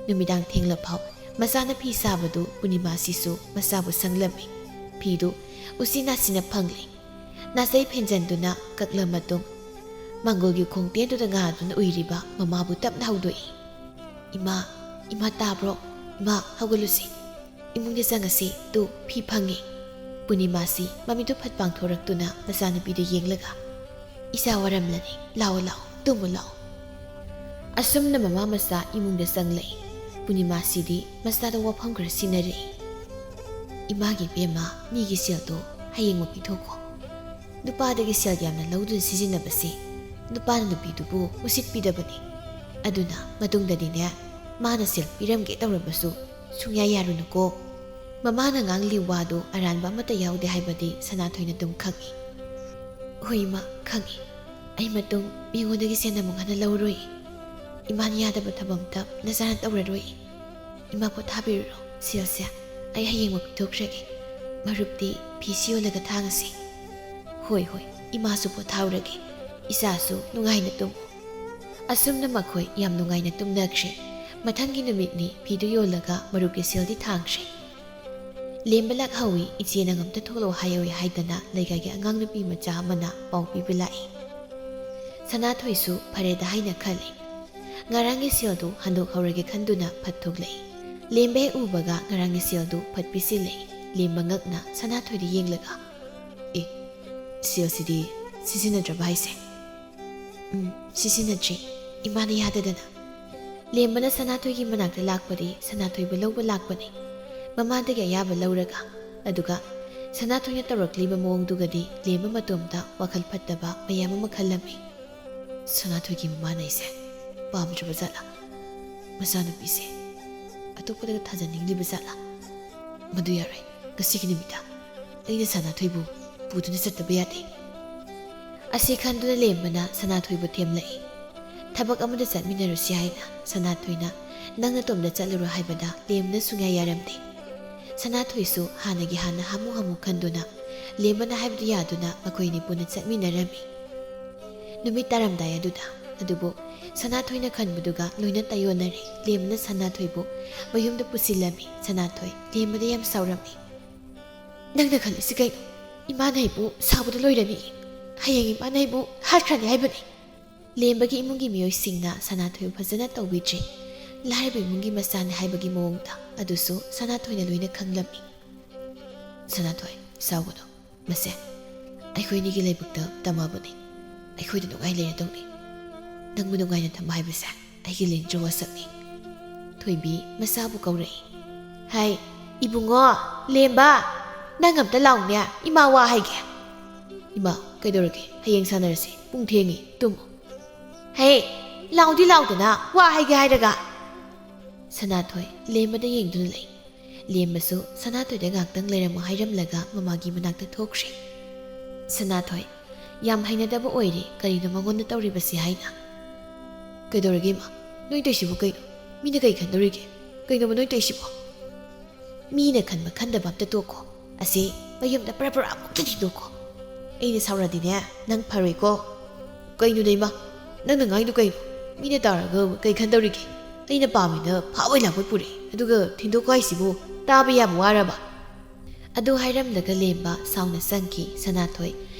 ꯅꯨꯃꯤꯗꯥꯡ ꯊꯦꯡꯂꯐꯥꯎ ꯃꯆꯥꯅ ꯐꯤ ꯁꯥꯕꯗꯨ ꯄꯨꯔꯅꯤꯃꯥꯁꯤꯁꯨ ꯃꯆꯥꯕꯨ ꯁꯪꯂꯝꯃꯤ꯫ ꯐꯤꯗꯨ ꯎꯆꯤ ꯅꯥꯆꯤꯅ ꯐꯪꯂꯦ꯫ ꯅꯥꯆꯩ ꯐꯦꯟꯖꯟꯗꯨꯅ ꯀꯛꯂ ꯃꯇꯨꯡ, ꯃꯪꯒꯣꯜꯒꯤ ꯈꯣꯡꯇꯦꯟꯗꯨꯗ ꯉꯥꯗꯨꯅ ꯎꯏꯔꯤꯕ ꯃꯃꯥꯕꯨ ꯇꯞꯅ ꯍꯧꯗꯣꯛꯏ꯫ "ꯏꯃꯥ, ꯏꯃꯥ ꯇꯥꯕ꯭ꯔꯣ? ꯏꯃꯥ, ꯍꯧꯒꯠꯂꯨꯁꯤ꯫ ꯏꯃꯨꯡꯗ ꯆꯪꯉꯁꯤ, ꯇꯨ, ꯐꯤ ꯐꯪꯉꯦ꯫" ꯄꯨꯔꯅꯤꯃꯥꯁꯤ ꯃꯃꯤꯠꯇꯨ ꯐꯠ ꯄꯥꯡꯊꯣꯔꯛꯇꯨꯅ ꯃꯆꯥꯅꯨꯄꯤꯗ ꯌꯦꯡꯂꯒ, "ꯏꯆꯥ ꯋꯥꯔꯝꯂꯅꯤ, ꯂꯥꯛꯑꯣ, ꯂꯥꯛꯑꯣ, ꯇꯨꯝꯃꯨ ꯂꯥꯛꯑꯣ꯫" ꯑꯁꯨꯝꯅ ꯃꯃꯥ ꯃꯆꯥ ꯏꯃꯨꯡꯗ ꯆꯪꯂꯛꯏ꯫ ꯄꯨꯔꯅꯤꯃꯥꯁꯤꯗꯤ ꯃꯆꯥꯗ ꯋꯥꯐꯝ ꯈꯔ ꯁꯤꯟꯅꯔꯛꯏ꯫ "ꯏꯃꯥꯒꯤ ꯏꯕꯦꯝꯃ, ꯃꯤꯒꯤ ꯁꯦꯜꯗꯣ ꯍꯌꯦꯡꯃꯛ ꯄꯤꯊꯣꯛꯈꯣ꯫ ꯅꯨꯄꯥꯗꯒꯤ ꯁꯦꯜ ꯌꯥꯝꯅ ꯂꯧꯗꯨꯅ ꯁꯤꯖꯤꯟꯅꯕꯁꯦ ꯅꯨꯄꯥꯅ ꯅꯨꯄꯤꯗꯨꯕꯨ ꯎꯁꯤꯠꯄꯤꯗꯕꯅꯤ꯫ ꯑꯗꯨꯅ ꯃꯇꯨꯡꯗꯗꯤꯅꯦ, ꯃꯥꯅ ꯁꯦꯜ ꯄꯤꯔꯝꯒꯦ ꯇꯧꯔꯕꯁꯨ ꯁꯨꯡꯌꯥ ꯌꯥꯔꯨꯅꯨꯀꯣ꯫" ꯃꯃꯥꯅ ꯉꯥꯡꯂꯤ ꯋꯥꯗꯨ ꯑꯔꯥꯟꯕ ꯑꯃꯠꯇ ꯌꯥꯎꯗꯦ ꯍꯥꯏꯕꯗꯤ ꯁꯅꯥꯊꯣꯏꯅ ꯑꯗꯨꯝ ꯈꯪꯏ꯫ "ꯍꯣꯏ ꯏꯃꯥ, ꯈꯪꯏ꯫ ꯑꯩ ꯃꯇꯨꯡ ꯃꯤꯉꯣꯟꯗꯒꯤ ꯁꯦꯟ ꯑꯃꯨꯛ ꯍꯟꯅ ꯂꯧꯔꯣꯏ꯫ ꯏꯃꯥꯅ ꯌꯥꯗꯕ ꯊꯕꯛ ꯑꯝꯇ ꯅꯆꯥꯅ ꯇꯧꯔꯔꯣꯏ꯫ ꯏꯃꯥ ꯄꯣꯊꯥꯕꯤꯔꯨꯔꯣ, ꯁꯦꯜꯁꯦ ꯑꯩ ꯍꯌꯦꯡꯃꯛ ꯄꯤꯊꯣꯛꯆꯒꯦ꯫ ꯃꯔꯨꯞꯇꯤ ꯐꯤꯁꯤ ꯌꯣꯜꯂꯒ ꯊꯥꯡꯉꯁꯤ꯫ "ꯍꯣꯏ, ꯍꯣꯏ, ꯏꯃꯥꯁꯨ ꯄꯣꯊꯥꯎꯔꯒꯦ, ꯏꯆꯥꯁꯨ ꯅꯨꯡꯉꯥꯏꯅ ꯇꯨꯝꯃꯨ"꯫ ꯑꯁꯨꯝꯅ ꯃꯈꯣꯏ ꯌꯥꯝ ꯅꯨꯡꯉꯥꯏꯅ ꯇꯨꯝꯅꯈ꯭ꯔꯦ꯫ ꯃꯊꯪꯒꯤ ꯅꯨꯃꯤꯠꯅꯤ ꯐꯤꯗꯨ ꯌꯣꯜꯂꯒ ꯃꯔꯨꯞꯀꯤ ꯁꯦꯜꯗꯤ ꯊꯥꯡꯈ꯭ꯔꯦ꯫ ꯂꯦꯝꯕ ꯂꯥꯛꯍꯧꯏ, ꯏꯆꯦ ꯅꯪ ꯑꯝꯇ ꯊꯣꯛꯂꯛꯑꯣ ꯍꯥꯏꯍꯧꯏ ꯍꯥꯏꯗꯅ ꯂꯩꯀꯥꯏꯒꯤ ꯑꯉꯥꯡ ꯅꯨꯄꯤ ꯃꯆꯥ ꯑꯃꯅ ꯄꯥꯎ ꯄꯤꯕ ꯂꯥꯛꯏ꯫ ꯁꯅꯥꯊꯣꯏꯁꯨ ꯐꯔꯦꯗ ꯍꯥꯏꯅ ꯈꯜꯂꯤ꯫ ꯉꯔꯥꯡꯒꯤ ꯁꯦꯜꯗꯨ ꯍꯟꯗꯣꯛꯍꯧꯔꯒꯦ ꯈꯟꯗꯨꯅ ꯐꯠ ꯊꯣꯛꯂꯛꯏ꯫ ꯂꯦꯝꯕ ꯍꯦꯛ ꯎꯕꯒ ꯉꯔꯥꯡꯒꯤ ꯁꯦꯜꯗꯨ ꯐꯠ ꯄꯤꯁꯤꯜꯂꯛꯏ꯫ ꯂꯦꯝꯕ ꯉꯛꯅ ꯁꯅꯥꯊꯣꯏꯗ ꯌꯦꯡꯂꯒ, "ꯑꯦ, ꯁꯦꯜꯁꯤꯗꯤ ꯁꯤꯖꯤꯟꯅꯗ꯭ꯔꯕ ꯍꯥꯏꯁꯦ?" "ꯎꯝ, ꯁꯤꯖꯤꯟꯅꯗ꯭ꯔꯤ, ꯏꯃꯥꯅ ꯌꯥꯗꯗꯅ"꯫ ꯂꯦꯝꯕꯅ ꯁꯅꯥꯊꯣꯏꯒꯤ ꯃꯅꯥꯛꯇ ꯂꯥꯛꯄꯗꯤ ꯁꯅꯥꯊꯣꯏꯕꯨ ꯂꯧꯕ ꯂꯥꯛꯄꯅꯤ꯫ ꯃꯃꯥꯗꯒꯤ ꯑꯌꯥꯕ ꯂꯧꯔꯒ, ꯑꯗꯨꯒ ꯁꯅꯥꯊꯣꯏꯅ ꯇꯧꯔꯛꯂꯤꯕ ꯃꯑꯣꯡꯗꯨꯒꯗꯤ ꯂꯦꯝꯕ ꯃꯇꯣꯝꯇ ꯋꯥꯈꯜ ꯐꯠꯇꯕ ꯃꯌꯥꯝ ꯑꯃ ꯈꯜꯂꯝꯃꯤ꯫ "ꯁꯅꯥꯊꯣꯏꯒꯤ ꯃꯃꯥꯟꯅꯩꯁꯦ ꯄꯥꯝꯗ꯭ꯔꯕ ꯖꯥꯠꯂꯥ? ꯃꯆꯥꯅꯨꯄꯤꯁꯦ ꯑꯇꯣꯞꯄꯗꯒ ꯊꯥꯖꯅꯤꯡꯂꯤꯕ ꯖꯥꯠꯂꯥ? ꯃꯗꯨ ꯌꯥꯔꯣꯏ꯫ ꯉꯁꯤꯒꯤ ꯅꯨꯃꯤꯠꯇ ꯑꯩꯅ ꯁꯅꯥꯊꯣꯏꯕꯨ ꯄꯨꯗꯨꯅ ꯆꯠꯇꯕ ꯌꯥꯗꯦ"꯫ ꯑꯁꯤ ꯈꯟꯗꯨꯅ ꯂꯦꯝꯕꯅ ꯁꯅꯥꯊꯣꯏꯕꯨ ꯊꯦꯝꯂꯛꯏ꯫ ꯊꯕꯛ ꯑꯃꯗ ꯆꯠꯃꯤꯟꯅꯔꯨꯁꯤ ꯍꯥꯏꯅ ꯁꯅꯥꯊꯣꯏꯅ "ꯅꯪ ꯅꯇꯣꯝꯗ ꯆꯠꯂꯨꯔꯣ" ꯍꯥꯏꯕꯗ ꯂꯦꯝꯕꯅ ꯁꯨꯡꯌꯥ ꯌꯥꯔꯝꯗꯦ꯫ ꯁꯅꯥꯊꯣꯏꯁꯨ ꯍꯥꯟꯅꯒꯤ ꯍꯥꯟꯅ ꯍꯥꯃꯨ ꯍꯥꯃꯨ ꯈꯟꯗꯨꯅ ꯂꯦꯝꯕꯅ ꯍꯥꯏꯕꯗꯨ ꯌꯥꯗꯨꯅ ꯃꯈꯣꯏꯅꯤ ꯄꯨꯟꯅ ꯆꯠꯃꯤꯟꯅꯔꯝꯃꯤ꯫ ꯅꯨꯃꯤꯠ ꯇꯥꯔꯝꯗꯥꯏ ꯑꯗꯨꯗ ꯑꯗꯨꯕꯨ ꯁꯅꯥꯊꯣꯏꯅ ꯈꯟꯕꯗꯨꯒ ꯂꯣꯏꯅ ꯇꯥꯏꯌꯣꯟꯅꯔꯦ꯫ ꯂꯦꯝꯕꯅ ꯁꯅꯥꯊꯣꯏꯕꯨ ꯃꯌꯨꯝꯗ ꯄꯨꯁꯤꯜꯂꯝꯃꯤ꯫ ꯁꯅꯥꯊꯣꯏ ꯂꯦꯝꯕꯗ ꯌꯥꯝ ꯁꯥꯎꯔꯝꯃꯤ꯫ "ꯅꯪꯅ ꯈꯜꯂꯤꯁꯤ ꯀꯩꯅꯣ? ꯏꯃꯥꯅ ꯑꯩꯕꯨ ꯁꯥꯎꯕꯗ ꯂꯣꯏꯔꯅꯤ꯫ ꯍꯌꯦꯡ ꯏꯃꯥꯅ ꯑꯩꯕꯨ ꯍꯥꯠꯈ꯭ꯔꯅꯤ ꯍꯥꯏꯕꯅꯤ"꯫ ꯂꯦꯝꯕꯒꯤ ꯏꯃꯨꯡꯒꯤ ꯃꯤꯑꯣꯏꯁꯤꯡꯅ ꯁꯅꯥꯊꯣꯏꯕꯨ ꯐꯖꯅ ꯇꯧꯕꯤꯗ꯭ꯔꯦ꯫ ꯂꯥꯏꯔꯕ ꯏꯃꯨꯡꯒꯤ ꯃꯆꯥꯅꯤ ꯍꯥꯏꯕꯒꯤ ꯃꯑꯣꯡꯗ ꯑꯗꯨꯁꯨ ꯁꯅꯥꯊꯣꯏꯅ ꯂꯣꯏꯅ ꯈꯪꯂꯝꯃꯤ꯫ "ꯁꯅꯥꯊꯣꯏ, ꯁꯥꯎꯒꯅꯨ꯫ ꯃꯁꯦ ꯑꯩꯈꯣꯏ ꯑꯅꯤꯒꯤ ꯂꯥꯏꯕꯛꯇ ꯇꯝꯃꯕꯅꯤ꯫ ꯑꯩꯈꯣꯏꯗ ꯅꯨꯡꯉꯥꯏ ꯂꯩꯔꯗꯧꯅꯤ꯫ ꯅꯪꯕꯨ ꯅꯨꯡꯉꯥꯏꯅ ꯊꯝꯕ ꯍꯥꯏꯕꯁꯦ ꯑꯩꯒꯤ ꯂꯦꯡꯖ ꯋꯥꯁꯛꯅꯤ"꯫ ꯊꯣꯏꯕꯤ ꯃꯆꯥꯕꯨ ꯀꯧꯔꯛꯏ꯫ "ꯍꯥꯏ, ꯏꯕꯨꯡꯉꯣ, ꯂꯦꯝꯕ, ꯅꯪ ꯑꯝꯇ ꯂꯥꯎꯅꯦ, ꯏꯃꯥ ꯋꯥ ꯍꯥꯏꯒꯦ"꯫ "ꯏꯃꯥ, ꯀꯩꯗꯧꯔꯒꯦ? ꯍꯌꯦꯡ ꯁꯥꯟꯅꯔꯁꯤ, ꯄꯨꯡ ꯊꯦꯡꯉꯤ, ꯇꯨꯝꯃꯨ"꯫ "ꯍꯦ, ꯂꯥꯎꯗꯤ ꯂꯥꯎꯗꯅ, ꯋꯥ ꯍꯥꯏꯒꯦ ꯍꯥꯏꯔꯒ"꯫ ꯁꯅꯥꯊꯣꯏ ꯂꯦꯝꯕꯗ ꯌꯦꯡꯗꯨꯅ ꯂꯩ꯫ ꯂꯦꯝꯕꯁꯨ ꯁꯅꯥꯊꯣꯏꯗ ꯉꯥꯛꯇꯪ ꯂꯩꯔꯝꯃꯨ ꯍꯥꯏꯔꯝꯂꯒ ꯃꯃꯥꯒꯤ ꯃꯅꯥꯛꯇ ꯊꯣꯛꯈ꯭ꯔꯦ꯫ ꯁꯅꯥꯊꯣꯏ, ꯌꯥꯝ ꯍꯩꯅꯗꯕ ꯑꯣꯏꯔꯦ ꯀꯔꯤꯅꯣ ꯃꯉꯣꯟꯗ ꯇꯧꯔꯤꯕꯁꯤ ꯍꯥꯏꯅ꯫ "ꯀꯩꯗꯧꯔꯒꯦ ꯏꯃꯥ? ꯅꯣꯏ ꯇꯧꯏꯁꯤꯕꯨ ꯀꯩꯅꯣ? ꯃꯤꯅ ꯀꯩ ꯈꯟꯗꯣꯔꯤꯒꯦ? ꯀꯩꯅꯣꯕ ꯅꯣꯏ ꯇꯧꯏꯁꯤꯕꯣ?" "ꯃꯤꯅ ꯈꯟꯕ ꯈꯟꯗꯕ ꯑꯝꯇ ꯇꯣꯛꯈꯣ꯫ ꯑꯁꯤ ꯃꯌꯨꯝꯗ ꯄꯔꯥ ꯄꯔꯥ ꯑꯃꯨꯛꯇ ꯊꯤꯗꯣꯛꯈꯣ"꯫ ꯑꯩꯅ ꯁꯥꯎꯔꯗꯤꯅꯦ, ꯅꯪ ꯐꯔꯣꯏꯀꯣ꯫ ꯀꯩꯅꯣ ꯅꯩꯃ, ꯅꯪꯅ ꯉꯥꯡꯗꯣ ꯀꯩꯅꯣ? ꯃꯤꯅ ꯇꯥꯔꯒ ꯀꯩ ꯈꯟꯗꯧꯔꯤꯒꯦ? ꯑꯩꯅ ꯄꯥꯝꯃꯤꯅ ꯐꯥꯕꯣꯏ ꯂꯥꯛꯄꯣꯏ ꯄꯨꯔꯛꯑꯦ, ꯑꯗꯨꯒ ꯊꯤꯟꯗꯣꯛꯀꯣ ꯍꯥꯏꯁꯤꯕꯨ ꯇꯥꯕ ꯌꯥꯝ ꯋꯥꯔꯕ? ꯑꯗꯨ ꯍꯥꯏꯔꯝꯂꯒ ꯂꯦꯝꯕ ꯁꯥꯎꯅ ꯆꯪꯈꯤ꯫ ꯁꯅꯥꯊꯣꯏ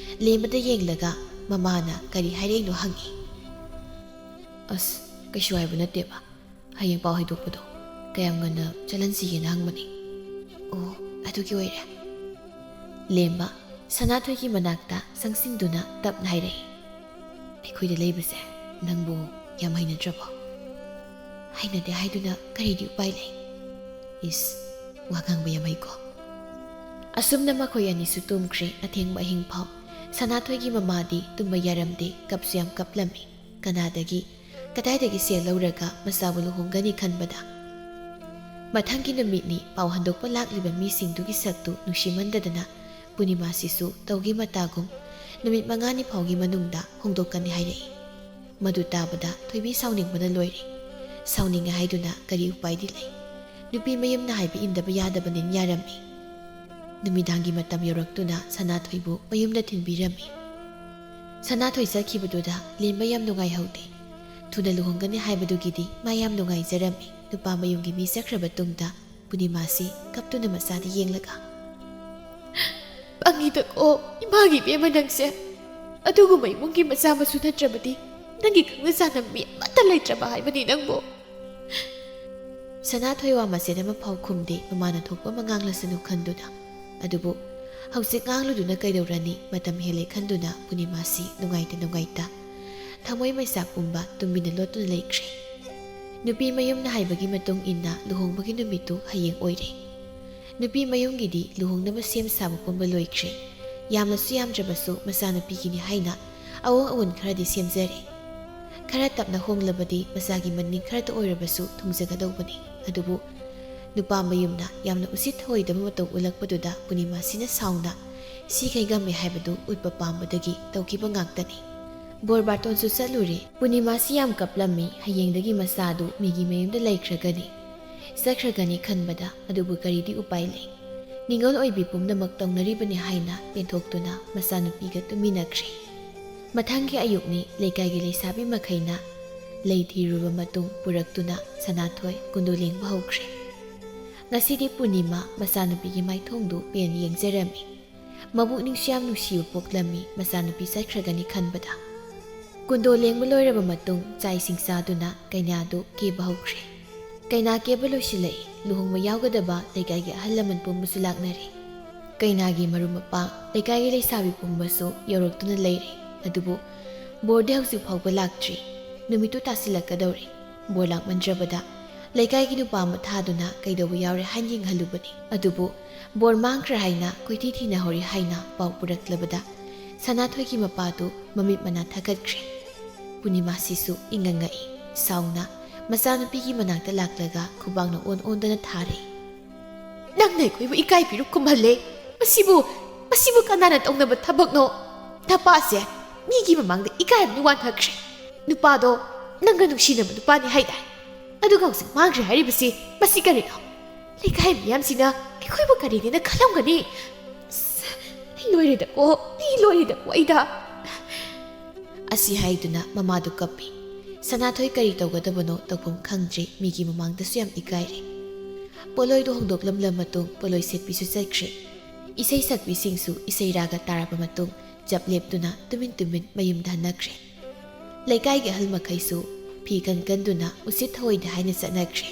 ꯂꯦꯝꯕꯗ ꯌꯦꯡꯂꯒ ꯃꯃꯥꯅ ꯀꯔꯤ ꯍꯥꯏꯔꯛꯏꯅꯣ ꯍꯪꯉꯤ꯫ "ꯑꯁ, ꯀꯩꯁꯨ ꯍꯥꯏꯕ ꯅꯠꯇꯦꯕ꯫ ꯍꯌꯦꯡ ꯄꯥꯎ ꯍꯩꯗꯣꯛꯄꯗꯣ ꯀꯌꯥꯝ ꯉꯟꯅ ꯆꯠꯍꯟꯁꯤꯒꯦꯅ ꯍꯪꯕꯅꯤ꯫" "ꯑꯣ, ꯑꯗꯨꯒꯤ ꯑꯣꯏꯔꯦ꯫" ꯂꯦꯝꯕ ꯁꯅꯥꯊꯣꯏꯒꯤ ꯃꯅꯥꯛꯇ ꯆꯪꯁꯤꯟꯗꯨꯅ ꯇꯞꯅ ꯍꯥꯏꯔꯛꯏ꯫ "ꯑꯩꯈꯣꯏꯗ ꯂꯩꯕꯁꯦ ꯅꯪꯕꯨ ꯌꯥꯝ ꯍꯩꯅꯗ꯭ꯔꯕꯣ?" "ꯍꯩꯅꯗꯦ ꯍꯥꯏꯗꯨꯅ ꯀꯔꯤꯗꯤ ꯎꯄꯥꯏ ꯂꯩ?" "ꯏꯁ, ꯋꯥ ꯉꯥꯡꯕ ꯌꯥꯝ ꯍꯩꯀꯣ꯫" ꯑꯁꯨꯝꯅ ꯃꯈꯣꯏ ꯑꯅꯤꯁꯨ ꯇꯨꯝꯈ꯭ꯔꯦ꯫ ꯑꯊꯦꯡꯕ ꯑꯍꯤꯡ ꯐꯥꯎ ꯁꯅꯥꯊꯣꯏꯒꯤ ꯃꯃꯥꯗꯤ ꯇꯨꯝꯕ ꯌꯥꯔꯝꯗꯦ꯫ ꯀꯞꯁꯨ ꯌꯥꯝ ꯀꯞꯂꯝꯃꯤ꯫ ꯀꯅꯥꯗꯒꯤ, ꯀꯗꯥꯏꯗꯒꯤ ꯁꯦꯜ ꯂꯧꯔꯒ ꯃꯆꯥꯕꯨ ꯂꯨꯍꯣꯡꯒꯅꯤ ꯈꯟꯕꯗ? ꯃꯊꯪꯒꯤ ꯅꯨꯃꯤꯠꯅꯤ꯫ ꯄꯥꯎ ꯍꯟꯗꯣꯛꯄ ꯂꯥꯛꯂꯤꯕ ꯃꯤꯁꯤꯡꯗꯨꯒꯤ ꯁꯛꯇꯨ ꯅꯨꯡꯁꯤꯃꯟꯗꯗꯅ ꯄꯨꯔꯅꯤꯃꯥꯁꯤꯁꯨ ꯇꯧꯒꯦ ꯃꯇꯥꯒꯨꯝ ꯅꯨꯃꯤꯠ ꯃꯉꯥꯅꯤ ꯐꯥꯎꯒꯤ ꯃꯅꯨꯡꯗ ꯍꯣꯡꯗꯣꯛꯀꯅꯤ ꯍꯥꯏꯔꯛꯏ꯫ ꯃꯗꯨ ꯇꯥꯕꯗ ꯊꯣꯏꯕꯤ ꯁꯥꯎꯅꯤꯡꯕꯅ ꯂꯣꯏꯔꯦ꯫ ꯁꯥꯎꯅꯤꯡꯉꯦ ꯍꯥꯏꯗꯨꯅ ꯀꯔꯤ ꯎꯄꯥꯏꯗꯤ ꯂꯩ? ꯅꯨꯄꯤ ꯃꯌꯨꯝꯅ ꯍꯥꯏꯕ ꯏꯟꯗꯕ ꯌꯥꯗꯕꯅꯤꯅ ꯌꯥꯔꯝꯃꯤ꯫ ꯅꯨꯃꯤꯗꯥꯡꯒꯤ ꯃꯇꯝ ꯌꯧꯔꯛꯇꯨꯅ ꯁꯅꯥꯊꯣꯏꯕꯨ ꯃꯌꯨꯝꯗ ꯊꯤꯟꯕꯤꯔꯝꯃꯤ꯫ ꯁꯅꯥꯊꯣꯏ ꯆꯠꯈꯤꯕꯗꯨꯗ ꯂꯦꯝꯕ ꯌꯥꯝ ꯅꯨꯡꯉꯥꯏꯍꯧꯗꯦ꯫ ꯊꯨꯅ ꯂꯨꯍꯣꯡꯒꯅꯤ ꯍꯥꯏꯕꯗꯨꯒꯤꯗꯤ ꯃꯥ ꯌꯥꯝ ꯅꯨꯡꯉꯥꯏꯖꯔꯝꯃꯤ꯫ ꯅꯨꯄꯥ ꯃꯌꯨꯝꯒꯤ ꯃꯤ ꯆꯠꯈ꯭ꯔꯕ ꯇꯨꯡꯗ ꯄꯨꯔꯅꯤꯃꯥꯁꯤ ꯀꯞꯇꯨꯅ ꯃꯆꯥꯗ ꯌꯦꯡꯂꯒ, "ꯄꯪꯉꯤꯗꯀꯣ, ꯏꯃꯥꯒꯤ ꯏꯕꯦꯝꯃ ꯅꯪꯁꯦ꯫ ꯑꯗꯨꯒꯨꯝꯕ ꯏꯃꯨꯡꯒꯤ ꯃꯆꯥ ꯃꯁꯨ ꯅꯠꯇ꯭ꯔꯕꯗꯤ ꯅꯪꯒꯤ ꯈꯪꯅ ꯆꯥꯟꯅꯕ ꯃꯤ ꯑꯃꯠꯇ ꯂꯩꯇ꯭ꯔꯕ ꯍꯥꯏꯕꯅꯤ ꯅꯪꯕꯨ꯫" ꯁꯅꯥꯊꯣꯏ ꯋꯥ ꯃꯆꯦꯠ ꯑꯃ ꯐꯥꯎ ꯈꯨꯝꯗꯦ꯫ ꯃꯃꯥꯅ ꯊꯣꯛꯄ ꯑꯃ ꯉꯥꯡꯂꯁꯅꯨ ꯈꯟꯗꯨꯅ꯫ ꯑꯗꯨꯕꯨ ꯍꯧꯖꯤꯛ ꯉꯥꯡꯂꯨꯗꯨꯅ ꯀꯩꯗꯧꯔꯅꯤ? ꯃꯇꯝ ꯍꯦꯜꯂꯦ ꯈꯟꯗꯨꯅ ꯄꯨꯔꯅꯤꯃꯥꯁꯤ ꯅꯨꯡꯉꯥꯏꯇ ꯅꯨꯡꯉꯥꯏꯇ ꯊꯃꯣꯏ ꯃꯩꯆꯥꯛ ꯄꯨꯝꯕ ꯇꯨꯝꯕꯤꯅ ꯂꯣꯠꯇꯨꯅ ꯂꯩꯈ꯭ꯔꯦ꯫ ꯅꯨꯄꯤ ꯃꯌꯨꯝꯅ ꯍꯥꯏꯕꯒꯤ ꯃꯇꯨꯡ ꯏꯟꯅ ꯂꯨꯍꯣꯡꯕꯒꯤ ꯅꯨꯃꯤꯠꯇꯨ ꯍꯌꯦꯡ ꯑꯣꯏꯔꯦ꯫ ꯅꯨꯄꯤ ꯃꯌꯨꯝꯒꯤꯗꯤ ꯂꯨꯍꯣꯡꯅꯕ ꯁꯦꯝ ꯁꯥꯕ ꯄꯨꯝꯕ ꯂꯣꯏꯈ꯭ꯔꯦ꯫ ꯌꯥꯝꯂꯁꯨ ꯌꯥꯝꯗ꯭ꯔꯕꯁꯨ ꯃꯆꯥꯅꯨꯄꯤꯒꯤꯅꯤ ꯍꯥꯏꯅ ꯑꯑꯣꯡ ꯑꯑꯣꯟ ꯈꯔꯗꯤ ꯁꯦꯝꯖꯔꯦ꯫ ꯈꯔ ꯇꯞꯅ ꯍꯣꯡꯂꯕꯗꯤ ꯃꯆꯥꯒꯤ ꯃꯅꯤꯡ ꯈꯔꯇ ꯑꯣꯏꯔꯕꯁꯨ ꯊꯨꯡꯖꯒꯗꯧꯕꯅꯤ꯫ ꯑꯗꯨꯕꯨ ꯅꯨꯄꯥ ꯃꯌꯨꯝꯅ ꯌꯥꯝꯅ ꯎꯁꯤꯠ ꯊꯑꯣꯏꯗꯕ ꯃꯇꯧ ꯎꯠꯂꯛꯄꯗꯨꯗ ꯄꯨꯔꯅꯤꯃꯥꯁꯤꯅ ꯁꯥꯎꯅ ꯁꯤꯈꯩ ꯉꯝꯃꯦ ꯍꯥꯏꯕꯗꯨ ꯎꯠꯄ ꯄꯥꯝꯕꯗꯒꯤ ꯇꯧꯈꯤꯕ ꯉꯥꯛꯇꯅꯤ꯫ ꯕꯣꯔ ꯕꯥꯔꯇꯣꯟꯁꯨ ꯆꯠꯂꯨꯔꯦ꯫ ꯄꯨꯔꯅꯤꯃꯥꯁꯤ ꯌꯥꯝ ꯀꯞꯂꯝꯃꯤ꯫ ꯍꯌꯦꯡꯗꯒꯤ ꯃꯆꯥꯗꯨ ꯃꯤꯒꯤ ꯃꯌꯨꯝꯗ ꯂꯩꯈ꯭ꯔꯒꯅꯤ, ꯆꯠꯈ꯭ꯔꯒꯅꯤ ꯈꯟꯕꯗ꯫ ꯑꯗꯨꯕꯨ ꯀꯔꯤꯗꯤ ꯎꯄꯥꯏ ꯂꯩ? ꯅꯤꯡꯉꯣꯜ ꯑꯣꯏꯕꯤ ꯄꯨꯝꯅꯃꯛ ꯇꯧꯅꯔꯤꯕꯅꯤ ꯍꯥꯏꯅ ꯄꯦꯟꯊꯣꯛꯇꯨꯅ ꯃꯆꯥꯅꯨꯄꯤꯒ ꯇꯨꯃꯤꯟꯅꯈ꯭ꯔꯦ꯫ ꯃꯊꯪꯒꯤ ꯑꯌꯨꯛꯅꯤ, ꯂꯩꯀꯥꯏꯒꯤ ꯂꯩꯁꯥꯕꯤ ꯃꯈꯩꯅ ꯂꯩ ꯊꯤꯔꯨꯕ ꯃꯇꯨꯡ ꯄꯨꯔꯛꯇꯨꯅ ꯁꯅꯥꯊꯣꯏ ꯀꯨꯟꯗꯣ ꯂꯦꯡꯕ ꯍꯧꯈ꯭ꯔꯦ꯫ ꯉꯁꯤꯗꯤ ꯄꯨꯔꯅꯤꯃꯥ ꯃꯆꯥꯅꯨꯄꯤꯒꯤ ꯃꯥꯏꯊꯣꯡꯗꯨ ꯄꯦꯟ ꯌꯦꯡꯖꯔꯝꯃꯤ꯫ ꯃꯕꯨꯛꯅꯤꯡꯁꯨ ꯌꯥꯝ ꯅꯨꯡꯁꯤꯕ ꯄꯣꯛꯂꯝꯃꯤ, ꯃꯆꯥꯅꯨꯄꯤ ꯆꯠꯈ꯭ꯔꯒꯅꯤ ꯈꯟꯕꯗ꯫ ꯀꯨꯟꯗꯣ ꯂꯦꯡꯕ ꯂꯣꯏꯔꯕ ꯃꯇꯨꯡ ꯆꯥꯛ ꯏꯁꯤꯡ ꯆꯥꯗꯨꯅ ꯀꯩꯅꯥꯗꯨ ꯀꯦꯕ ꯍꯧꯈ꯭ꯔꯦ꯫ ꯀꯩꯅꯥ ꯀꯦꯕ ꯂꯣꯏꯁꯤꯜꯂꯛꯏ꯫ ꯂꯨꯍꯣꯡꯕ ꯌꯥꯎꯒꯗꯕ ꯂꯩꯀꯥꯏꯒꯤ ꯑꯍꯜ ꯂꯃꯟ ꯄꯨꯝꯕꯁꯨ ꯂꯥꯛꯅꯔꯦ꯫ ꯀꯩꯅꯥꯒꯤ ꯃꯔꯨꯞ ꯃꯄꯥꯡ, ꯂꯩꯀꯥꯏꯒꯤ ꯂꯩꯁꯥꯕꯤ ꯄꯨꯝꯕꯁꯨ ꯌꯧꯔꯛꯇꯨꯅ ꯂꯩꯔꯦ꯫ ꯑꯗꯨꯕꯨ ꯕꯣꯔꯗꯤ ꯍꯧꯖꯤꯛ ꯐꯥꯎꯕ ꯂꯥꯛꯇ꯭ꯔꯤ꯫ ꯅꯨꯃꯤꯠꯇꯨ ꯇꯥꯁꯤꯜꯂꯛꯀꯗꯧꯔꯦ꯫ ꯕꯣꯔ ꯂꯥꯛꯃꯟꯗ꯭ꯔꯕꯗ ꯂꯩꯀꯥꯏꯒꯤ ꯅꯨꯄꯥ ꯑꯃ ꯊꯥꯗꯨꯅ ꯀꯩꯗꯧꯕ ꯌꯥꯎꯔꯦ ꯍꯥꯏꯅ ꯌꯦꯡꯍꯜꯂꯨꯕꯅꯤ꯫ ꯑꯗꯨꯕꯨ ꯕꯣꯔ ꯃꯥꯡꯈ꯭ꯔꯦ ꯍꯥꯏꯅ ꯀꯣꯏꯊꯤ ꯊꯤꯅꯍꯧꯔꯤ ꯍꯥꯏꯅ ꯄꯥꯎ ꯄꯨꯔꯛꯂꯕꯗ ꯁꯅꯥꯊꯣꯏꯒꯤ ꯃꯄꯥꯗꯨ ꯃꯃꯤꯠ ꯃꯅꯥ ꯊꯛꯀꯠꯈ꯭ꯔꯦ꯫ ꯄꯨꯔꯅꯤꯃꯥꯁꯤꯁꯨ ꯏꯉꯛ ꯉꯛꯏ꯫ ꯁꯥꯎꯅ ꯃꯆꯥꯅꯨꯄꯤꯒꯤ ꯃꯅꯥꯛꯇ ꯂꯥꯛꯂꯒ ꯈꯨꯕꯥꯛꯅ ꯑꯣꯟ ꯑꯣꯟꯗꯅ ꯊꯥꯔꯦ꯫ "ꯅꯪꯅ ꯑꯩꯈꯣꯏꯕꯨ ꯏꯀꯥꯏ ꯄꯤꯔꯨꯛ ꯈꯨꯝꯍꯜꯂꯦ꯫ ꯃꯁꯤꯕꯨ, ꯃꯁꯤꯕꯨ ꯀꯅꯥꯅ ꯇꯧꯅꯕ ꯊꯕꯛꯅꯣ? ꯅꯄꯥꯁꯦ ꯃꯤꯒꯤ ꯃꯃꯥꯡꯗ ꯏꯀꯥꯏꯕꯅ ꯋꯥꯟꯊꯈ꯭ꯔꯦ꯫ ꯅꯨꯄꯥꯗꯣ ꯅꯪꯒ ꯅꯨꯡꯁꯤꯅꯕ ꯅꯨꯄꯥꯅꯤ ꯍꯥꯏꯗꯥꯏ? ꯑꯗꯨꯒ ꯍꯧꯖꯤꯛ ꯃꯥꯡꯈ꯭ꯔꯦ ꯍꯥꯏꯔꯤꯕꯁꯤ ꯃꯁꯤ ꯀꯔꯤꯅꯣ? ꯂꯩꯀꯥꯏ ꯃꯤꯌꯥꯝꯁꯤꯅ ꯑꯩꯈꯣꯏꯕꯨ ꯀꯔꯤꯅꯦꯅ ꯈꯜꯂꯝꯒꯅꯤ? ꯑꯁ, ꯑꯩ ꯂꯣꯏꯔꯦꯗꯀꯣ, ꯑꯩ ꯂꯣꯏꯔꯦꯗꯀꯣ ꯑꯩꯗ!" ꯑꯁꯤ ꯍꯥꯏꯗꯨꯅ ꯃꯃꯥꯗꯨ ꯀꯞꯄꯤ꯫ ꯁꯅꯥꯊꯣꯏ ꯀꯔꯤ ꯇꯧꯒꯗꯕꯅꯣ ꯇꯧꯐꯝ ꯈꯪꯗ꯭ꯔꯦ, ꯃꯤꯒꯤ ꯃꯃꯥꯡꯗꯁꯨ ꯌꯥꯝ ꯏꯀꯥꯏꯔꯦ꯫ ꯄꯣꯠꯂꯣꯏꯗꯨ ꯍꯣꯡꯗꯣꯛꯂꯝꯂ ꯃꯇꯨꯡ ꯄꯣꯠꯂꯣꯏ ꯁꯦꯠꯄꯤꯁꯨ ꯆꯠꯈ꯭ꯔꯦ꯫ ꯏꯁꯩ ꯁꯛꯄꯤꯁꯤꯡꯁꯨ ꯏꯁꯩ ꯔꯥꯒ ꯇꯥꯔꯕ ꯃꯇꯨꯡ ꯆꯞ ꯂꯦꯞꯇꯨꯅ ꯇꯨꯃꯤꯟ ꯇꯨꯃꯤꯟ ꯃꯌꯨꯝꯗ ꯍꯟꯅꯈ꯭ꯔꯦ꯫ ꯂꯩꯀꯥꯏꯒꯤ ꯑꯍꯜ ꯃꯈꯩꯁꯨ ꯐꯤ ꯀꯟ ꯀꯟꯗꯨꯅ ꯎꯁꯤꯠ ꯊꯑꯣꯏꯗꯦ ꯍꯥꯏꯅ ꯆꯠꯅꯈ꯭ꯔꯦ꯫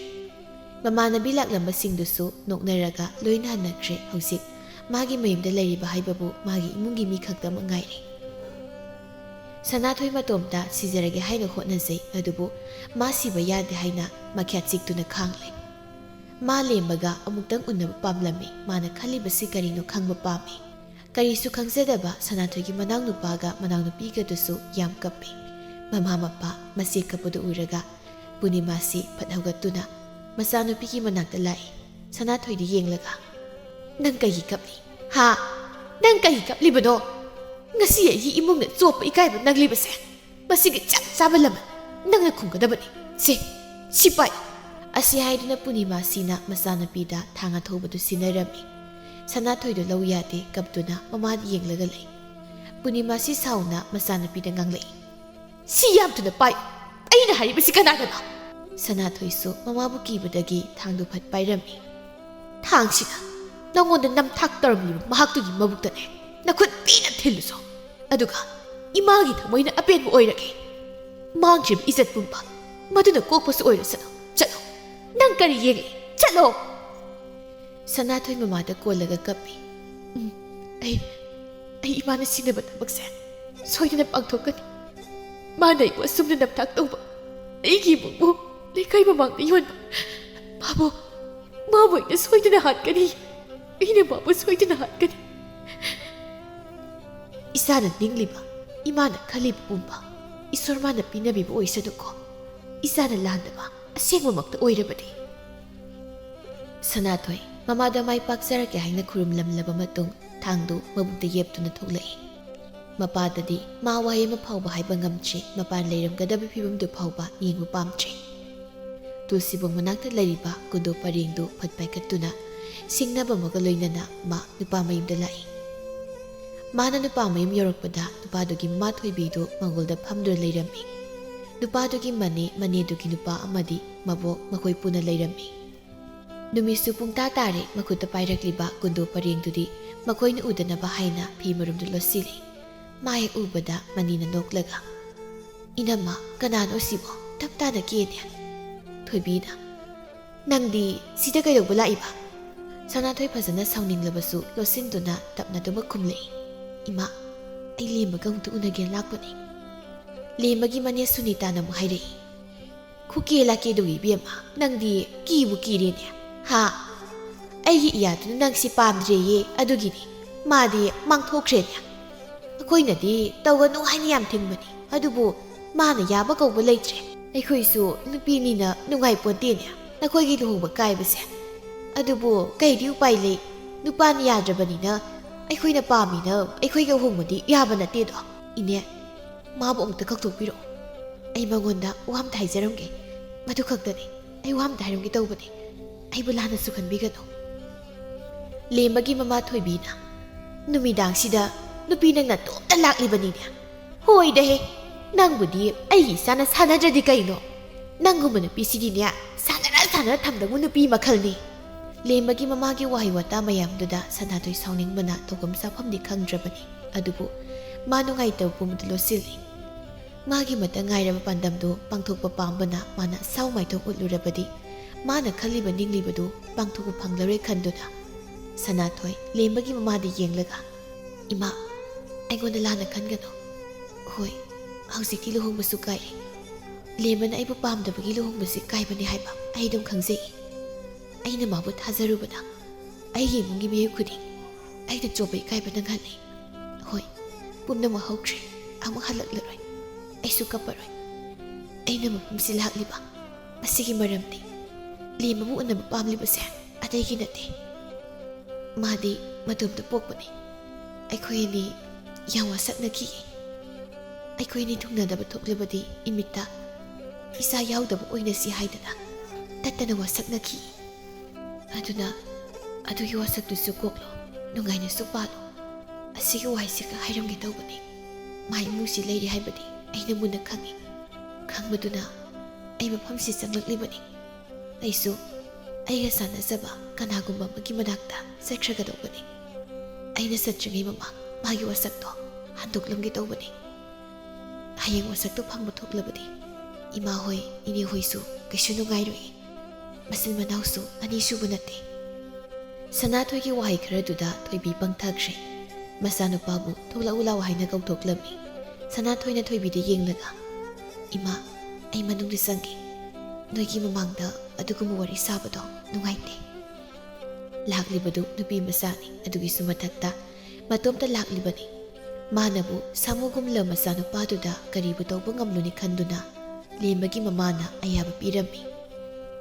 ꯃꯃꯥꯟꯅꯕꯤ ꯂꯥꯛꯂꯝꯕꯁꯤꯡꯗꯨꯁꯨ ꯅꯣꯛꯅꯔꯒ ꯂꯣꯏꯅ ꯍꯟꯅꯈ꯭ꯔꯦ꯫ ꯍꯧꯖꯤꯛ ꯃꯥꯒꯤ ꯃꯌꯨꯝꯗ ꯂꯩꯔꯤꯕ ꯍꯥꯏꯕꯕꯨ ꯃꯥꯒꯤ ꯏꯃꯨꯡꯒꯤ ꯃꯤ ꯈꯛꯇꯃꯛ ꯉꯥꯏꯔꯦ꯫ ꯁꯅꯥꯊꯣꯏ ꯃꯇꯣꯝꯇ ꯁꯤꯖꯔꯒꯦ ꯍꯥꯏꯅ ꯍꯣꯠꯅꯖꯩ, ꯑꯗꯨꯕꯨ ꯃꯥ ꯁꯤꯕ ꯌꯥꯗꯦ ꯍꯥꯏꯅ ꯃꯈ꯭ꯌꯥꯠ ꯆꯤꯛꯇꯨꯅ ꯈꯥꯡꯂꯦ꯫ ꯃꯥ ꯂꯦꯝꯕꯒ ꯑꯃꯨꯛꯇꯪ ꯎꯟꯅꯕ ꯄꯥꯝꯂꯝꯃꯤ꯫ ꯃꯥꯅ ꯈꯜꯂꯤꯕꯁꯤ ꯀꯔꯤꯅꯣ ꯈꯪꯕ ꯄꯥꯝꯃꯤ꯫ ꯀꯔꯤꯁꯨ ꯈꯪꯖꯗꯕ ꯁꯅꯥꯊꯣꯏꯒꯤ ꯃꯅꯥꯎꯅꯨꯄꯥꯒ ꯃꯅꯥꯎꯅꯨꯄꯤꯒꯗꯨꯁꯨ ꯌꯥꯝ ꯀꯞꯄꯤ꯫ ꯃꯃꯥ ꯃꯄꯥ ꯃꯆꯦ ꯀꯞꯄꯗꯨ ꯎꯔꯒ ꯄꯨꯔꯅꯤꯃꯥꯁꯤ ꯐꯠ ꯍꯧꯒꯠꯇꯨꯅ ꯃꯆꯥꯅꯨꯄꯤꯒꯤ ꯃꯅꯥꯛꯇ ꯂꯥꯛꯏ꯫ ꯁꯅꯥꯊꯣꯏꯗ ꯌꯦꯡꯂꯒ, "ꯅꯪ ꯀꯩꯒꯤ ꯀꯞꯂꯤ? ꯍꯥ? ꯅꯪ ꯀꯩꯒꯤ ꯀꯞꯂꯤꯕꯅꯣ? ꯉꯁꯤ ꯑꯩꯒꯤ ꯏꯃꯨꯡꯅ ꯆꯣꯞꯄ ꯏꯀꯥꯏꯕ ꯅꯪꯂꯤꯕꯁꯦ, ꯃꯁꯤꯒꯤ ꯆꯞ ꯆꯥꯕ ꯂꯃꯟ ꯅꯪꯅ ꯈꯨꯝꯒꯗꯕꯅꯤ꯫ ꯁꯤ, ꯁꯤ ꯄꯥꯏ!" ꯑꯁꯤ ꯍꯥꯏꯗꯨꯅ ꯄꯨꯔꯅꯤꯃꯥꯁꯤꯅ ꯃꯆꯥꯅꯨꯄꯤꯗ ꯊꯥꯡ ꯑꯊꯧꯕꯗꯨ ꯁꯤꯟꯅꯔꯝꯃꯤ꯫ ꯁꯅꯥꯊꯣꯏꯗꯣ ꯂꯧ ꯌꯥꯗꯦ, ꯀꯞꯇꯨꯅ ꯃꯃꯥꯗ ꯌꯦꯡꯂꯒ ꯂꯩ꯫ ꯄꯨꯔꯅꯤꯃꯥꯁꯤ ꯁꯥꯎꯅ ꯃꯆꯥꯅꯨꯄꯤꯗ ꯉꯥꯡꯂꯛꯏ, "ꯁꯤ ꯌꯥꯝ ꯊꯨꯅ ꯄꯥꯏ, ꯑꯩꯅ ꯍꯥꯏꯔꯤꯕꯁꯤ ꯀꯅꯥꯒꯅꯣ?" ꯁꯅꯥꯊꯣꯏꯁꯨ ꯃꯃꯥꯕꯨ ꯀꯤꯕꯗꯒꯤ ꯊꯥꯡꯗꯨ ꯐꯠ ꯄꯥꯏꯔꯝꯃꯤ꯫ "ꯊꯥꯡꯁꯤꯅ ꯅꯉꯣꯟꯗ ꯅꯝꯊꯥꯛ ꯇꯧꯔꯝꯂꯤꯕ ꯃꯍꯥꯛꯇꯨꯒꯤ ꯃꯕꯨꯛꯇꯅꯦ ꯅꯈꯨꯠ ꯄꯤꯅ ꯊꯤꯜꯂꯨꯁꯣ꯫ ꯑꯗꯨꯒ ꯏꯃꯥꯒꯤ ꯊꯃꯣꯏꯅ ꯑꯄꯦꯟꯕ ꯑꯣꯏꯔꯒꯦ꯫ ꯃꯥꯡꯈ꯭ꯔꯤꯕ ꯏꯖꯠ ꯄꯨꯝꯕ ꯃꯗꯨꯅ ꯀꯣꯛꯄꯁꯨ ꯑꯣꯏꯔꯁꯅꯨ꯫ ꯆꯠꯂꯣ꯫ ꯅꯪ ꯀꯔꯤ ꯌꯦꯡꯂꯤ? ꯆꯠꯂꯣ!" ꯁꯅꯥꯊꯣꯏ ꯃꯃꯥꯗ ꯀꯣꯜꯂꯒ ꯀꯞꯄꯤ꯫ "ꯎꯝ, ꯑꯩ, ꯑꯩ ꯏꯃꯥꯅ ꯁꯤꯟꯅꯕ ꯊꯕꯛꯁꯦ ꯁꯣꯏꯗꯅ ꯄꯥꯡꯊꯣꯛꯀꯅꯤ꯫ ꯃꯥꯅ ꯑꯩꯕꯨ ꯑꯁꯨꯝꯅ ꯅꯝꯊꯥꯛ ꯇꯧꯕ, ꯑꯩꯒꯤ ꯏꯃꯨꯡꯕꯨ ꯂꯩꯀꯥꯏ ꯃꯃꯥꯡꯗ ꯌꯣꯟꯕ, ꯃꯥꯕꯨ, ꯃꯥꯕꯨ ꯑꯩꯅ ꯁꯣꯏꯗꯅ ꯍꯥꯠꯀꯅꯤ꯫ ꯑꯩꯅ ꯃꯥꯕꯨ ꯁꯣꯏꯗꯅ ꯍꯥꯠꯀꯅꯤ꯫ ꯏꯁꯥꯅ ꯅꯤꯡꯂꯤꯕ, ꯏꯃꯥꯅ ꯈꯜꯂꯤꯕ ꯄꯨꯝꯕ ꯏꯁꯣꯔ ꯃꯥꯅ ꯄꯤꯅꯕꯤꯕ ꯑꯣꯏꯁꯅꯨꯀꯣ꯫ ꯏꯁꯥꯅ ꯂꯥꯟꯗꯕ ꯑꯁꯦꯡꯕꯃꯛꯇ ꯑꯣꯏꯔꯕꯗꯤ꯫" ꯁꯅꯥꯊꯣꯏ ꯃꯃꯥꯗ ꯃꯥꯏ ꯄꯥꯛꯆꯔꯒꯦ ꯍꯥꯏꯅ ꯈꯨꯔꯨꯝꯂꯝꯂꯕ ꯃꯇꯨꯡ ꯊꯥꯡꯗꯨ ꯃꯕꯨꯛꯇ ꯌꯦꯞꯇꯨꯅ ꯊꯣꯛꯂꯛꯏ꯫ ꯃꯄꯥꯗꯗꯤ ꯃꯥ ꯋꯥꯍꯩ ꯑꯃ ꯐꯥꯎꯕ ꯍꯥꯏꯕ ꯉꯝꯗ꯭ꯔꯤ, ꯃꯄꯥꯟ ꯂꯩꯔꯝꯒꯗꯕ ꯐꯤꯕꯝꯗꯨ ꯐꯥꯎꯕ ꯌꯦꯡꯕ ꯄꯥꯝꯗ꯭ꯔꯤ꯫ ꯇꯨꯜꯁꯤꯕꯣꯡ ꯃꯅꯥꯛꯇ ꯂꯩꯔꯤꯕ ꯀꯨꯟꯗꯣ ꯄꯔꯦꯡꯗꯨ ꯐꯠ ꯄꯥꯏꯈꯠꯇꯨꯅ ꯁꯤꯡꯅꯕ ꯑꯃꯒ ꯂꯣꯏꯅꯅ ꯃꯥ ꯅꯨꯄꯥ ꯃꯌꯨꯝꯗ ꯂꯥꯛꯏ꯫ ꯃꯥꯅ ꯅꯨꯄꯥ ꯃꯌꯨꯝ ꯌꯧꯔꯛꯄꯗ ꯅꯨꯄꯥꯗꯨꯒꯤ ꯃꯃꯥ ꯊꯣꯏꯕꯤꯗꯨ ꯃꯪꯒꯣꯜꯗ ꯐꯝꯗꯨꯅ ꯂꯩꯔꯝꯃꯤ꯫ ꯅꯨꯄꯥꯗꯨꯒꯤ ꯃꯅꯦ, ꯃꯅꯦꯗꯨꯒꯤ ꯅꯨꯄꯥ ꯑꯃꯗꯤ ꯃꯕꯣꯛ ꯃꯈꯣꯏ ꯄꯨꯟꯅ ꯂꯩꯔꯝꯃꯤ꯫ ꯅꯨꯃꯤꯠꯁꯨ ꯄꯨꯡꯇꯥ ꯇꯥꯔꯦ꯫ ꯃꯈꯨꯠꯇ ꯄꯥꯏꯔꯛꯂꯤꯕ ꯀꯨꯟꯗꯣ ꯄꯔꯦꯡꯗꯨꯗꯤ ꯃꯈꯣꯏꯅ ꯎꯗꯅꯕ ꯍꯥꯏꯅ ꯐꯤ ꯃꯔꯨꯝꯗꯨ ꯂꯣꯠꯁꯤꯜꯂꯤ꯫ ꯃꯥ ꯍꯦꯛ ꯎꯕꯗ ꯃꯅꯤꯅ ꯅꯣꯛꯂꯒ, "ꯏꯅꯝꯃ, ꯀꯅꯥꯅꯣ ꯁꯤꯕꯣ? ꯇꯞ ꯇꯥꯅ ꯀꯦꯅꯦ꯫" ꯊꯣꯏꯕꯤꯅ, "ꯅꯪꯗꯤ ꯁꯤꯗ ꯀꯩꯗꯧꯕ ꯂꯥꯛꯏꯕ?" ꯁꯅꯥꯊꯣꯏ ꯐꯖꯅ ꯁꯥꯎꯅꯤꯡꯂꯕꯁꯨ ꯂꯣꯠꯁꯤꯟꯗꯨꯅ ꯇꯞꯅ ꯑꯗꯨꯃꯛ ꯈꯨꯝꯂꯛꯏ, "ꯏꯃꯥ, ꯑꯩ ꯂꯦꯝꯕꯒ ꯑꯃꯨꯛꯇ ꯎꯅꯒꯦꯅ ꯂꯥꯛꯄꯅꯤ꯫" ꯂꯦꯝꯕꯒꯤ ꯃꯅꯦ ꯁꯨꯅꯤꯇꯥꯅ ꯑꯃꯨꯛ ꯍꯥꯏꯔꯛꯏ, "ꯈꯨꯀꯦ ꯂꯥꯀꯦꯗꯨ ꯏꯕꯦꯝꯃ, ꯅꯪꯗꯤ ꯀꯤꯕꯨ ꯀꯤꯔꯦꯅꯦ, ꯍꯥ? ꯑꯩꯒꯤ ꯏꯌꯥꯗꯨꯅ ꯅꯪꯁꯤ ꯄꯥꯝꯗ꯭ꯔꯦꯌꯦ, ꯑꯗꯨꯒꯤꯅꯤ ꯃꯥꯗꯤ ꯃꯥꯡꯊꯣꯛꯈ꯭ꯔꯦꯅꯦ꯫ ꯑꯩꯈꯣꯏꯅꯗꯤ ꯇꯧꯒꯅꯨ ꯍꯥꯏꯅ ꯌꯥꯝ ꯊꯤꯡꯕꯅꯤ, ꯑꯗꯨꯕꯨ ꯃꯥꯅ ꯌꯥꯕ ꯀꯧꯕ ꯂꯩꯇ꯭ꯔꯦ꯫ ꯑꯩꯈꯣꯏꯁꯨ ꯅꯨꯄꯤꯅꯤꯅ ꯅꯨꯡꯉꯥꯏꯄꯣꯟꯇꯦꯅꯦ ꯅꯈꯣꯏꯒꯤ ꯂꯨꯍꯣꯡꯕ ꯀꯥꯏꯕꯁꯦ꯫ ꯑꯗꯨꯕꯨ ꯀꯩꯗꯤ ꯎꯄꯥꯏ ꯂꯩ, ꯅꯨꯄꯥꯅ ꯌꯥꯗ꯭ꯔꯕꯅꯤꯅ ꯑꯩꯈꯣꯏꯅ ꯄꯥꯝꯃꯤꯅ ꯑꯩꯈꯣꯏꯒ ꯎꯍꯣꯡꯕꯗꯤ ꯌꯥꯕ ꯅꯠꯇꯦꯗꯣ꯫ ꯏꯅꯦ, ꯃꯥꯕꯨ ꯑꯃꯨꯛꯇ ꯀꯧꯊꯣꯛꯄꯤꯔꯛꯑꯣ꯫ ꯑꯩ ꯃꯉꯣꯟꯗ ꯋꯥ ꯑꯝꯇ ꯍꯥꯏꯖꯔꯝꯒꯦ꯫ ꯃꯗꯨ ꯈꯛꯇꯅꯤ꯫ ꯑꯩ ꯋꯥ ꯑꯝꯇ ꯍꯥꯏꯔꯝꯒꯦ ꯇꯧꯕꯅꯤ꯫ ꯑꯩꯕꯨ ꯂꯥꯟꯅꯁꯨ ꯈꯟꯕꯤꯒꯅꯨ꯫" ꯂꯦꯝꯕꯒꯤ ꯃꯃꯥ ꯊꯣꯏꯕꯤꯅ, "ꯅꯨꯃꯤꯗꯥꯡꯁꯤꯗ ꯅꯨꯄꯤ ꯅꯪ ꯅꯇꯣꯝꯇ ꯂꯥꯛꯂꯤꯕꯅꯤꯅꯦ? ꯍꯣꯏꯗꯍꯦ, ꯅꯪꯕꯨꯗꯤ ꯑꯩꯒꯤ ꯏꯆꯥꯅ ꯁꯥꯟꯅꯗ꯭ꯔꯗꯤ ꯀꯩꯅꯣ? ꯅꯪꯒꯨꯝꯕ ꯅꯨꯄꯤꯁꯤꯗꯤꯅꯦ, ꯁꯥꯟꯅꯔ ꯁꯥꯟꯅꯔ ꯊꯝꯗꯧꯕ ꯅꯨꯄꯤ ꯃꯈꯜꯅꯤ"꯫ ꯂꯦꯝꯕꯒꯤ ꯃꯃꯥꯒꯤ ꯋꯥꯍꯩ ꯋꯥꯇꯥ ꯃꯌꯥꯝꯗꯨꯗ ꯁꯅꯥꯊꯣꯏ ꯁꯥꯎꯅꯤꯡꯕꯅ ꯇꯧꯐꯝ ꯆꯥꯐꯝꯗꯤ ꯈꯪꯗ꯭ꯔꯕꯅꯤ꯫ ꯑꯗꯨꯕꯨ ꯃꯥ ꯅꯨꯡꯉꯥꯏꯇꯕ ꯄꯨꯝꯕꯗꯨ ꯂꯣꯠꯁꯤꯜꯂꯤ꯫ ꯃꯥꯒꯤ ꯑꯃꯠꯇ ꯉꯥꯏꯔꯕ ꯄꯥꯟꯗꯝꯗꯨ ꯄꯥꯡꯊꯣꯛꯄ ꯄꯥꯝꯕꯅ ꯃꯥꯅ ꯁꯥꯎ ꯃꯥꯏꯊꯣꯛ ꯎꯠꯂꯨꯔꯕꯗꯤ ꯃꯥꯅ ꯈꯜꯂꯤꯕ ꯅꯤꯡꯂꯤꯕꯗꯨ ꯄꯥꯡꯊꯣꯛꯄ ꯐꯪꯂꯔꯣꯏ ꯈꯟꯗꯨꯅ ꯁꯅꯥꯊꯣꯏ ꯂꯦꯝꯕꯒꯤ ꯃꯃꯥꯗ ꯌꯦꯡꯂꯒ, "ꯏꯃꯥ, ꯑꯩꯉꯣꯟꯗ ꯂꯥꯟꯅ ꯈꯟꯒꯅꯨ꯫ ꯍꯣꯏ, ꯍꯧꯖꯤꯛꯇꯤ ꯂꯨꯍꯣꯡꯕꯁꯨ ꯀꯥꯏꯔꯦ꯫ ꯂꯦꯝꯕꯅ ꯑꯩꯕꯨ ꯄꯥꯝꯗꯕꯒꯤ ꯂꯨꯍꯣꯡꯕꯁꯤ ꯀꯥꯏꯕꯅꯤ ꯍꯥꯏꯕ ꯑꯩ ꯑꯗꯨꯝ ꯈꯪꯖꯩ꯫ ꯑꯩꯅ ꯃꯥꯕꯨ ꯊꯥꯖꯔꯨꯕꯗ ꯑꯩꯒꯤ ꯏꯃꯨꯡꯒꯤ ꯃꯤꯑꯣꯏ ꯈꯨꯗꯤꯡ ꯑꯩꯅ ꯆꯣꯞꯄ ꯏꯀꯥꯏꯕ ꯅꯪꯍꯜꯂꯤ꯫ ꯍꯣꯏ, ꯄꯨꯝꯅꯃꯛ ꯍꯧꯈ꯭ꯔꯦ꯫ ꯑꯃꯨꯛ ꯍꯜꯂꯛꯂꯔꯣꯏ꯫ ꯑꯩꯁꯨ ꯀꯞꯄꯔꯣꯏ꯫ ꯑꯩꯅ ꯃꯐꯝꯁꯤ ꯂꯥꯛꯂꯤꯕ ꯑꯁꯤꯒꯤ ꯃꯔꯝꯗꯤ ꯂꯦꯝꯕꯕꯨ ꯎꯅꯕ ꯄꯥꯝꯂꯤꯕꯁꯦ ꯑꯇꯩꯒꯤ ꯅꯠꯇꯦ꯫ ꯃꯥꯗꯤ ꯃꯇꯣꯝꯇ ꯄꯣꯛꯄꯅꯤ꯫ ꯑꯩꯈꯣꯏ ꯑꯅꯤ ꯌꯥꯝ ꯋꯥꯁꯛꯅꯈꯤꯌꯦ꯫ ꯑꯩꯈꯣꯏ ꯑꯅꯤ ꯊꯨꯡꯅꯗꯕ ꯊꯣꯛꯂꯕꯗꯤ ꯏꯃꯤꯠꯇ ꯏꯆꯥ ꯌꯥꯎꯗꯕ ꯑꯣꯏꯅꯁꯤ ꯍꯥꯏꯗꯅ ꯇꯠꯇꯅ ꯋꯥꯁꯛꯅꯈꯤ꯫ ꯑꯗꯨꯅ ꯑꯗꯨꯒꯤ ꯋꯥꯁꯛꯇꯨꯁꯨ ꯀꯣꯛꯂꯣ, ꯅꯨꯡꯉꯥꯏꯅꯁꯨ ꯄꯥꯜꯂꯣ꯫ ꯑꯁꯤꯒꯤ ꯋꯥꯍꯩꯁꯤꯒ ꯍꯥꯏꯔꯝꯒꯦ ꯇꯧꯕꯅꯤ꯫ ꯃꯥ ꯏꯃꯨꯡꯁꯤ ꯂꯩꯔꯤ ꯍꯥꯏꯕꯗꯤ ꯑꯩꯅ ꯃꯨꯟꯅ ꯈꯪꯏ꯫ ꯈꯪꯕꯗꯨꯅ ꯑꯩ ꯃꯐꯝꯁꯤ ꯆꯪꯂꯛꯂꯤꯕꯅꯤ꯫ ꯑꯩꯁꯨ ꯑꯩꯒ ꯆꯥꯟꯅꯖꯕ ꯀꯅꯥꯒꯨꯝꯕ ꯑꯃꯒꯤ ꯃꯅꯥꯛꯇ ꯆꯠꯈ꯭ꯔꯒꯗꯧꯕꯅꯤ꯫ ꯑꯩꯅ ꯆꯠꯇ꯭ꯔꯤꯉꯩ ꯃꯃꯥꯡ ꯃꯥꯒꯤ ꯋꯥꯁꯛꯇꯣ ꯍꯟꯗꯣꯛꯂꯝꯒꯦ ꯇꯧꯕꯅꯤ꯫ ꯍꯌꯦꯡ ꯋꯥꯁꯛꯇꯣ ꯐꯪꯕ ꯊꯣꯛꯂꯕꯗꯤ ꯏꯃꯥ ꯍꯣꯏ, ꯏꯅꯦ ꯍꯣꯏꯁꯨ ꯀꯩꯁꯨ ꯅꯨꯡꯉꯥꯏꯔꯣꯏ꯫ ꯃꯆꯤꯟ ꯃꯅꯥꯎꯁꯨ ꯑꯅꯤ ꯁꯨꯕ ꯅꯠꯇꯦ꯫ ꯁꯅꯥꯊꯣꯏꯒꯤ ꯋꯥꯍꯩ ꯈꯔꯗꯨꯗ ꯊꯣꯏꯕꯤ ꯄꯪꯊꯈ꯭ꯔꯦ꯫ ꯃꯆꯥꯅꯨꯄꯥꯕꯨ "ꯊꯣꯛꯂꯛꯎ ꯂꯥꯎ" ꯍꯥꯏꯅ ꯀꯧꯊꯣꯛꯂꯝꯃꯤ꯫ ꯁꯅꯥꯊꯣꯏꯅ ꯊꯣꯏꯕꯤꯗ ꯌꯦꯡꯂꯒ, "ꯏꯃꯥ, ꯑꯩ ꯃꯅꯨꯡꯗ ꯆꯪꯒꯦ꯫ ꯅꯣꯏꯒꯤ ꯃꯃꯥꯡꯗ ꯑꯗꯨꯒꯨꯝꯕ ꯋꯥꯔꯤ ꯁꯥꯕꯗꯣ ꯅꯨꯡꯉꯥꯏꯇꯦ"꯫ ꯂꯥꯛꯂꯤꯕꯗꯨ ꯅꯨꯄꯤ ꯃꯆꯥꯅꯤ꯫ ꯑꯗꯨꯒꯤꯁꯨ ꯃꯊꯛꯇ ꯃꯇꯣꯝꯇ ꯂꯥꯛꯂꯤꯕꯅꯤ꯫ ꯃꯥꯅꯕꯨ ꯁꯥꯃꯨꯒꯨꯝꯂ ꯃꯆꯥꯅꯨꯄꯥꯗꯨꯗ ꯀꯔꯤꯕꯨ ꯇꯧꯕ ꯉꯝꯂꯨꯅꯤ ꯈꯟꯗꯨꯅ ꯂꯦꯝꯕꯒꯤ ꯃꯃꯥꯅ ꯑꯌꯥꯕ ꯄꯤꯔꯝꯃꯤ꯫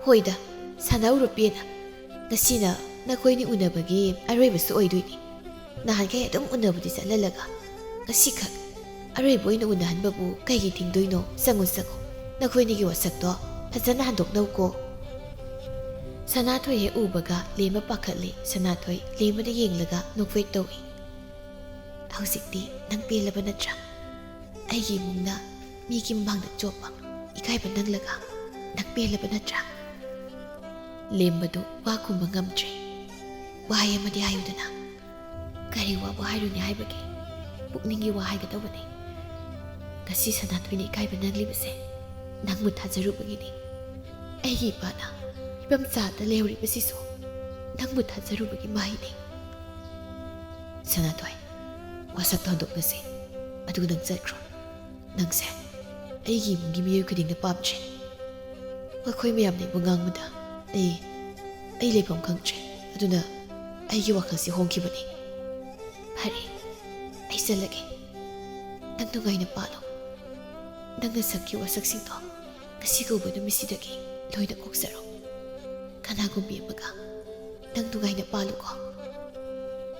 "ꯍꯣꯏꯗ, ꯁꯥꯟꯅꯧꯔꯣ ꯄꯦꯟꯅ꯫ ꯉꯁꯤꯅ ꯅꯈꯣꯏꯅꯤ ꯎꯅꯕꯒꯤ ꯑꯔꯣꯏꯕꯁꯨ ꯑꯣꯏꯗꯣꯏꯅꯤ꯫ ꯅꯍꯥꯟꯈꯩ ꯑꯗꯨꯝ ꯎꯅꯕꯗꯤ ꯆꯠꯍꯜꯂꯒ ꯉꯁꯤꯈꯛ ꯑꯔꯣꯏꯕ ꯑꯣꯏꯅ ꯎꯅꯍꯟꯕꯕꯨ ꯀꯩꯒꯤ ꯊꯤꯡꯗꯣꯏꯅꯣ? ꯆꯪꯉꯨ, ꯆꯪꯉꯨ꯫ ꯅꯈꯣꯏꯅꯤꯒꯤ ꯋꯥꯁꯛꯇꯣ ꯐꯖꯅ ꯍꯟꯗꯣꯛꯅꯧꯀꯣ"꯫ ꯁꯅꯥꯊꯣꯏ ꯍꯦꯛ ꯎꯕꯒ ꯂꯦꯝꯕ ꯄꯥꯈꯠꯂꯤ꯫ ꯁꯅꯥꯊꯣꯏ ꯂꯦꯝꯕꯗ ꯌꯦꯡꯂꯒ ꯅꯣꯛꯐꯦꯠ ꯇꯧꯏ꯫ "ꯍꯧꯖꯤꯛꯇꯤ ꯅꯪ ꯄꯦꯜꯂꯕ ꯅꯠꯇ꯭ꯔꯥ? ꯑꯩꯒꯤ ꯏꯃꯨꯡꯅ ꯃꯤꯒꯤ ꯃꯃꯥꯡꯗ ꯆꯣꯞꯄ, ꯏꯀꯥꯏꯕ ꯅꯪꯂꯒ ꯅꯪ ꯄꯦꯜꯂꯕ ꯅꯠꯇ꯭ꯔꯥ?" ꯂꯦꯝꯕꯗꯨ ꯋꯥ ꯈꯨꯝꯕ ꯉꯝꯗ꯭ꯔꯦ꯫ "ꯋꯥꯍꯩ ꯑꯃꯗꯤ ꯍꯥꯏꯌꯨꯗꯅ꯫ ꯀꯔꯤ ꯋꯥꯕꯨ ꯍꯥꯏꯔꯨꯅꯤ ꯍꯥꯏꯕꯒꯦ? ꯄꯨꯛꯅꯤꯡꯒꯤ ꯋꯥ ꯍꯥꯏꯒꯗꯧꯕꯅꯤ꯫ ꯉꯁꯤ ꯁꯅꯥꯊꯣꯏꯅ ꯏꯀꯥꯏꯕ ꯅꯪꯂꯤꯕꯁꯦ ꯅꯪꯕꯨ ꯊꯥꯖꯔꯨꯕꯒꯤꯅꯤ꯫ ꯑꯩꯒꯤ ꯏꯄꯥꯅ ꯐꯤꯕꯝ ꯆꯥꯗ ꯂꯩꯍꯧꯔꯤꯕꯁꯤꯁꯨ ꯅꯪꯕꯨ ꯊꯥꯖꯔꯨꯕꯒꯤ ꯃꯍꯩꯅꯤ꯫ ꯁꯅꯥꯊꯣꯏ, ꯋꯥꯁꯛꯇꯣ ꯍꯟꯗꯣꯛꯂꯁꯤ, ꯑꯗꯨꯒ ꯅꯪ ꯆꯠꯈ꯭ꯔꯣ꯫ ꯅꯪꯁꯦ ꯑꯩꯒꯤ ꯏꯃꯨꯡꯒꯤ ꯃꯤꯑꯣꯏ ꯈꯨꯗꯤꯡꯅ ꯄꯥꯝꯗ꯭ꯔꯦ꯫ ꯃꯈꯣꯏ ꯃꯌꯥꯝꯅ ꯑꯩꯕꯨ ꯉꯥꯡꯕꯗ ꯑꯩ, ꯑꯩ ꯂꯩꯐꯝ ꯈꯪꯗ꯭ꯔꯦ꯫ ꯑꯗꯨꯅ ꯑꯩꯒꯤ ꯋꯥꯈꯜꯁꯤ ꯍꯣꯡꯈꯤꯕꯅꯤ꯫" "ꯐꯔꯦ, ꯑꯩ ꯆꯠꯂꯒꯦ꯫ ꯅꯪ ꯅꯨꯡꯉꯥꯏꯅ ꯄꯥꯜꯂꯣ꯫ ꯅꯪꯅ ꯁꯛꯈꯤ ꯋꯥꯁꯛꯁꯤꯡꯗꯣ ꯉꯁꯤꯒꯨꯝꯕ ꯅꯨꯃꯤꯠꯁꯤꯗꯒꯤ ꯂꯣꯏꯅ ꯀꯣꯛꯆꯔꯣ꯫ ꯀꯅꯥꯒꯨꯝꯕꯤ ꯑꯃꯒ ꯅꯪ ꯅꯨꯡꯉꯥꯏꯅ ꯄꯥꯜꯂꯨꯀꯣ,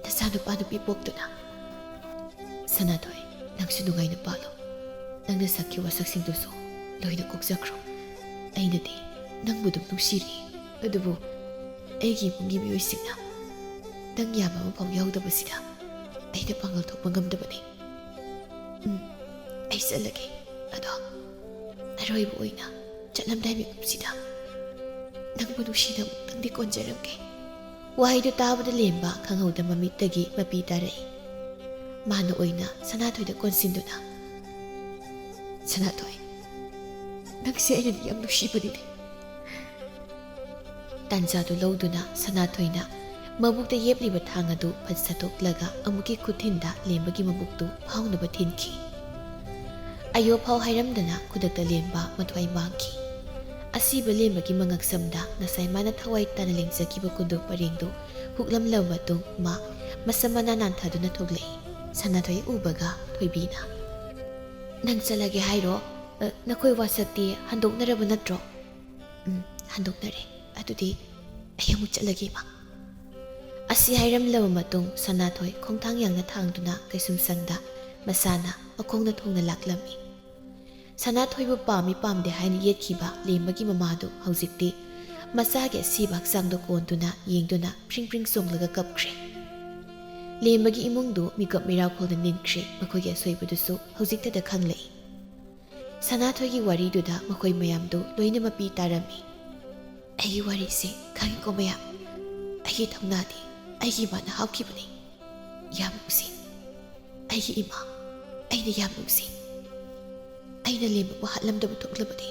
ꯅꯆꯥꯅꯨꯄꯥ ꯅꯨꯄꯤ ꯄꯣꯛꯇꯨꯅ꯫" "ꯁꯅꯥꯊꯣꯏ, ꯅꯪꯁꯨ ꯅꯨꯡꯉꯥꯏꯅ ꯄꯥꯜꯂꯣ꯫ ꯅꯪꯅ ꯁꯛꯈꯤ ꯋꯥꯁꯛꯁꯤꯡꯗꯨꯁꯨ ꯂꯣꯏꯅ ꯀꯣꯛꯆꯈ꯭ꯔꯣ꯫ ꯑꯩꯅꯗꯤ ꯅꯪꯕꯨ ꯑꯗꯨꯝ ꯅꯨꯡꯁꯤꯔꯤ, ꯑꯗꯨꯕꯨ ꯑꯩꯒꯤ ꯏꯃꯨꯡꯒꯤ ꯃꯤꯑꯣꯏꯁꯤꯡꯅ ꯅꯪ ꯌꯥꯕ ꯑꯃꯐꯥꯎ ꯌꯥꯎꯗꯕꯁꯤꯗ ꯑꯩꯅ ꯄꯥꯡꯒꯜ ꯊꯣꯛꯄ ꯉꯝꯗꯕꯅꯤ꯫ ꯎꯝ, ꯑꯩ ꯆꯠꯂꯒꯦ꯫ ꯑꯗꯣ ꯑꯔꯣꯏꯕ ꯑꯣꯏꯅ ꯆꯠꯂꯝꯗꯥꯏ ꯃꯤꯀꯨꯞꯁꯤꯗ ꯅꯪꯕꯨ ꯅꯨꯡꯁꯤꯅ ꯑꯃꯨꯛꯇꯪꯗꯤ ꯀꯣꯟꯖꯔꯝꯒꯦ꯫" ꯋꯥꯍꯩꯗꯨ ꯇꯥꯕꯗ ꯂꯦꯝꯕ ꯈꯪꯍꯧꯗ ꯃꯃꯤꯠꯇꯒꯤ ꯃꯄꯤ ꯇꯥꯔꯛꯏ꯫ ꯃꯥꯅ ꯑꯣꯏꯅ ꯁꯅꯥꯊꯣꯏꯗ ꯀꯣꯟꯁꯤꯟꯗꯨꯅ, "ꯁꯅꯥꯊꯣꯏ, ꯅꯪꯁꯦ ꯑꯩꯅꯗꯤ ꯌꯥꯝ ꯅꯨꯡꯁꯤꯕꯅꯤꯅꯦ꯫" ꯇꯥꯟꯖꯥꯗꯨ ꯂꯧꯗꯨꯅ ꯁꯅꯥꯊꯣꯏꯅ ꯃꯕꯨꯛꯇ ꯌꯦꯞꯂꯤꯕ ꯊꯥꯡ ꯑꯗꯨ ꯐꯠ ꯁꯠꯇꯣꯛꯂꯒ ꯑꯃꯨꯛꯀꯤ ꯈꯨꯊꯤꯟꯗ ꯂꯦꯝꯕꯒꯤ ꯃꯕꯨꯛꯇꯨ ꯐꯥꯎꯅꯕ ꯊꯤꯟꯈꯤ꯫ ꯑꯌꯣ ꯐꯥꯎ ꯍꯥꯏꯔꯝꯗꯅ ꯈꯨꯗꯛꯇ ꯂꯦꯝꯕ ꯃꯊ꯭ꯋꯥꯏ ꯃꯥꯡꯈꯤ꯫ ꯑꯁꯤꯕ ꯂꯦꯝꯕꯒꯤ ꯃꯉꯛꯁꯝꯗ ꯉꯁꯥꯏ ꯃꯥꯅ ꯊꯋꯥꯏ ꯇꯥꯅ ꯂꯦꯡꯖꯈꯤꯕ ꯀꯨꯟꯗꯣ ꯄꯔꯦꯡꯗꯨ ꯍꯨꯛꯂꯝꯂꯕ ꯃꯇꯨꯡ ꯃꯥ ꯃꯁꯝ ꯃꯅꯥ ꯅꯥꯟꯊꯗꯨꯅ ꯊꯣꯛꯂꯛꯏ꯫ ꯁꯅꯥꯊꯣꯏ ꯎꯕꯒ ꯊꯣꯏꯕꯤꯅ, "ꯅꯪ ꯆꯠꯂꯒꯦ ꯍꯥꯏꯔꯣ? ꯑ, ꯅꯈꯣꯏ ꯋꯥꯁꯛꯇꯤ ꯍꯟꯗꯣꯛꯅꯔꯕ ꯅꯠꯇ꯭ꯔꯣ?" "ꯎꯝ, ꯍꯟꯗꯣꯛꯅꯔꯦ꯫ ꯑꯗꯨꯗꯤ ꯑꯩ ꯑꯃꯨꯛ ꯆꯠꯂꯒꯦ, ꯏꯃꯥ꯫" ꯑꯁꯤ ꯍꯥꯏꯔꯝꯂꯕ ꯃꯇꯨꯡ ꯁꯅꯥꯊꯣꯏ ꯈꯣꯡꯊꯥꯡ ꯌꯥꯡꯅ ꯊꯥꯡꯗꯨꯅ ꯀꯩꯁꯨꯝꯁꯪꯗ ꯃꯁꯥꯅ ꯃꯈꯣꯡꯅ ꯊꯣꯡꯅ ꯂꯥꯛꯂꯝꯃꯤ꯫ ꯁꯅꯥꯊꯣꯏꯕꯨ ꯄꯥꯝꯃꯤ ꯄꯥꯝꯗꯦ ꯍꯥꯏꯅ ꯌꯦꯠꯈꯤꯕ ꯂꯦꯝꯕꯒꯤ ꯃꯃꯥꯗꯨ ꯍꯧꯖꯤꯛꯇꯤ ꯃꯆꯥꯒꯤ ꯑꯁꯤꯕ ꯍꯛꯆꯥꯡꯗꯣ ꯀꯣꯟꯗꯨꯅ ꯌꯦꯡꯗꯨꯅ ꯐ꯭ꯔꯤꯡ ꯐ꯭ꯔꯤꯡ ꯆꯣꯡꯂꯒ ꯀꯞꯈ꯭ꯔꯦ꯫ ꯂꯦꯝꯕꯒꯤ ꯏꯃꯨꯡꯗꯨ ꯃꯤꯀꯞ ꯃꯤꯔꯥꯎꯈꯣꯜꯗ ꯅꯤꯟꯈ꯭ꯔꯦ꯫ ꯃꯈꯣꯏꯒꯤ ꯑꯁꯣꯏꯕꯗꯨꯁꯨ ꯍꯧꯖꯤꯛꯇꯗ ꯈꯪꯂꯛꯏ꯫ ꯁꯅꯥꯊꯣꯏꯒꯤ ꯋꯥꯔꯤꯗꯨꯗ ꯃꯈꯣꯏ ꯃꯌꯥꯝꯗꯨ ꯂꯣꯏꯅ ꯃꯄꯤ ꯇꯥꯔꯝꯃꯤ꯫ "ꯑꯩꯒꯤ ꯋꯥꯔꯤꯁꯦ ꯈꯪꯉꯤꯀꯣ ꯃꯌꯥꯝ? ꯑꯩꯒꯤ ꯊꯧꯅꯥꯗꯤ ꯑꯩꯒꯤ ꯏꯃꯥꯅ ꯍꯥꯞꯈꯤꯕꯅꯤ꯫ ꯌꯥꯝ ꯅꯨꯡꯁꯤ꯫ ꯑꯩꯒꯤ ꯏꯃꯥ, ꯑꯩꯅ ꯌꯥꯝ ꯅꯨꯡꯁꯤ꯫ ꯑꯩꯅ ꯂꯦꯝꯕꯕꯨ ꯍꯥꯠꯂꯝꯗꯕ ꯊꯣꯛꯂꯕꯗꯤ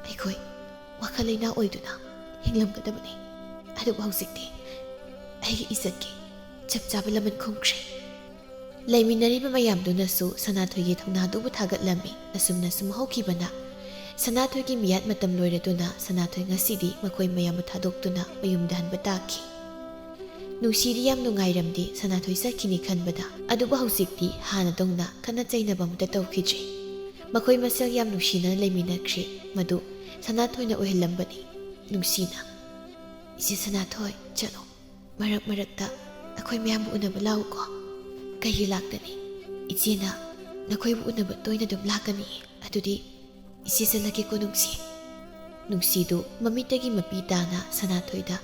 ꯑꯩꯈꯣꯏ ꯋꯥꯈꯜ ꯂꯩꯅꯥ ꯑꯣꯏꯗꯨꯅ ꯍꯤꯡꯂꯝꯒꯗꯕꯅꯤ꯫ ꯑꯗꯨꯕꯨ ꯍꯧꯖꯤꯛꯇꯤ ꯑꯩꯒꯤ ꯏꯖꯠꯀꯤ ꯆꯞ ꯆꯥꯕ ꯂꯃꯟ ꯈꯨꯝꯈ꯭ꯔꯦ꯫" ꯂꯩꯃꯤꯟꯅꯔꯤꯕ ꯃꯌꯥꯝꯗꯨꯅꯁꯨ ꯁꯅꯥꯊꯣꯏꯒꯤ ꯊꯧꯅꯥꯗꯨꯕꯨ ꯊꯥꯒꯠꯂꯝꯃꯤ꯫ ꯑꯁꯨꯝꯅ ꯁꯨꯝ ꯍꯧꯈꯤꯕꯅ ꯁꯅꯥꯊꯣꯏꯒꯤ ꯃꯤꯌꯥꯠ ꯃꯇꯝ ꯂꯣꯏꯔꯗꯨꯅ ꯁꯅꯥꯊꯣꯏ ꯉꯁꯤꯗꯤ ꯃꯈꯣꯏ ꯃꯌꯥꯝꯕꯨ ꯊꯥꯗꯣꯛꯇꯨꯅ ꯃꯌꯨꯝꯗ ꯍꯟꯕ ꯇꯥꯈꯤ꯫ ꯅꯨꯡꯁꯤꯗꯤ ꯌꯥꯝ ꯅꯨꯡꯉꯥꯏꯔꯝꯗꯦ ꯁꯅꯥꯊꯣꯏ ꯆꯠꯈꯤꯅꯤ ꯈꯟꯕꯗ꯫ ꯑꯗꯨꯕꯨ ꯍꯧꯖꯤꯛꯇꯤ ꯍꯥꯟꯅꯗꯧꯅ ꯈꯠꯅ ꯆꯩꯅꯕ ꯑꯃꯠꯇ ꯇꯧꯈꯤꯗ꯭ꯔꯦ꯫ ꯃꯈꯣꯏ ꯃꯁꯦꯜ ꯌꯥꯝ ꯅꯨꯡꯁꯤꯅꯅ ꯂꯩꯃꯤꯟꯅꯈ꯭ꯔꯦ꯫ ꯃꯗꯨ ꯁꯅꯥꯊꯣꯏꯅ ꯑꯣꯏꯍꯜꯂꯝꯕꯅꯤ꯫ ꯅꯨꯡꯁꯤꯅ, "ꯏꯆꯦ ꯁꯅꯥꯊꯣꯏ, ꯆꯠꯂꯣ꯫ ꯃꯔꯛ ꯃꯔꯛꯇ ꯑꯩꯈꯣꯏ ꯃꯌꯥꯝꯕꯨ ꯎꯅꯕ ꯂꯥꯛꯎꯀꯣ꯫" "ꯀꯩꯒꯤ ꯂꯥꯛꯇꯅꯤ? ꯏꯆꯦꯅ ꯅꯈꯣꯏꯕꯨ ꯎꯅꯕ ꯇꯣꯏꯅ ꯑꯗꯨꯝ ꯂꯥꯛꯀꯅꯤ꯫ ꯑꯗꯨꯗꯤ ꯏꯆꯦ ꯆꯠꯂꯒꯦꯀꯣ ꯅꯨꯡꯁꯤ꯫" ꯅꯨꯡꯁꯤꯗꯨ ꯃꯃꯤꯠꯇꯒꯤ ꯃꯄꯤ ꯇꯥꯅ ꯁꯅꯥꯊꯣꯏꯗ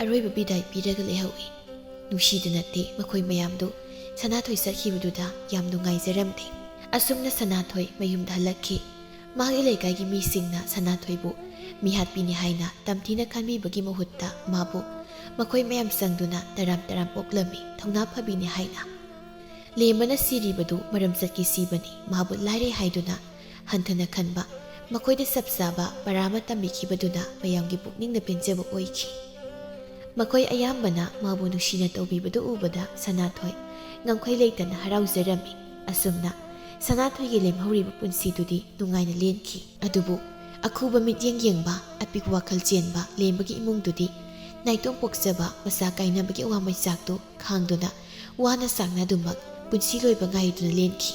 ꯑꯔꯣꯏꯕ ꯕꯤꯗꯥꯏ ꯄꯤꯔꯒ ꯂꯩꯍꯧꯏ꯫ ꯅꯨꯡꯁꯤꯗ ꯅꯠꯇꯦ, ꯃꯈꯣꯏ ꯃꯌꯥꯝꯗꯨ ꯁꯅꯥꯊꯣꯏ ꯆꯠꯈꯤꯕꯗꯨꯗ ꯌꯥꯝ ꯅꯨꯡꯉꯥꯏꯖꯔꯝꯗꯦ꯫ ꯑꯁꯨꯝꯅ ꯁꯅꯥꯊꯣꯏ ꯃꯌꯨꯝꯗ ꯍꯜꯂꯛꯈꯤ꯫ ꯃꯥꯒꯤ ꯂꯩꯀꯥꯏꯒꯤ ꯃꯤꯁꯤꯡꯅ ꯁꯅꯥꯊꯣꯏꯕꯨ ꯃꯤꯍꯥꯠꯄꯤꯅꯤ ꯍꯥꯏꯅ ꯇꯝꯊꯤꯅ ꯈꯟꯕꯤꯕꯒꯤ ꯃꯍꯨꯠꯇ ꯃꯥꯕꯨ ꯃꯈꯣꯏ ꯃꯌꯥꯝ ꯆꯪꯗꯨꯅ ꯇꯔꯥꯝ ꯇꯔꯥꯝ ꯑꯣꯛꯂꯝꯃꯤ, ꯊꯧꯅꯥ ꯐꯕꯤꯅꯤ ꯍꯥꯏꯅ꯫ ꯂꯦꯝꯕꯅ ꯁꯤꯔꯤꯕꯗꯨ ꯃꯔꯝ ꯆꯠꯀꯤ ꯁꯤꯕꯅꯤ, ꯃꯥꯕꯨ ꯂꯥꯏꯔꯩ ꯍꯥꯏꯗꯨꯅ ꯍꯟꯊꯅ ꯈꯟꯕ, ꯃꯈꯣꯏꯗ ꯆꯞ ꯆꯥꯕ ꯄꯔꯥ ꯑꯃ ꯇꯝꯕꯤꯈꯤꯕꯗꯨꯅ ꯃꯌꯥꯝꯒꯤ ꯄꯨꯛꯅꯤꯡꯗ ꯄꯦꯟꯖꯕ ꯑꯣꯏꯈꯤ꯫ ꯃꯈꯣꯏ ꯑꯌꯥꯝꯕꯅ ꯃꯥꯕꯨ ꯅꯨꯡꯁꯤꯅ ꯇꯧꯕꯤꯕꯗꯨ ꯎꯕꯗ ꯁꯅꯥꯊꯣꯏ ꯉꯝꯈꯩ ꯂꯩꯇꯅ ꯍꯔꯥꯎꯖꯔꯝꯃꯤ꯫ ꯑꯁꯨꯝꯅ ꯁꯅꯥꯊꯣꯏꯒꯤ ꯂꯦꯝꯍꯧꯔꯤꯕ ꯄꯨꯟꯁꯤꯗꯨꯗꯤ ꯅꯨꯡꯉꯥꯏꯅ ꯂꯦꯟꯈꯤ꯫ ꯑꯗꯨꯕꯨ ꯑꯈꯨꯕ ꯃꯤꯠꯌꯦꯡ ꯌꯦꯡꯕ, ꯑꯄꯤꯛꯄ ꯋꯥꯈꯜ ꯆꯦꯟꯕ ꯂꯦꯝꯕꯒꯤ ꯏꯃꯨꯡꯗꯨꯗꯤ ꯅꯥꯏꯇꯣꯝ ꯄꯣꯛꯆꯕ ꯃꯆꯥ ꯀꯥꯏꯅꯕꯒꯤ ꯑꯋꯥ ꯃꯩꯆꯥꯛꯇꯨ ꯈꯥꯡꯗꯨꯅ ꯋꯥꯅ ꯁꯥꯡꯅ ꯑꯗꯨꯃꯛ ꯄꯨꯟꯁꯤ ꯂꯣꯏꯕ ꯉꯥꯏꯗꯨꯅ ꯂꯦꯟꯈꯤ꯫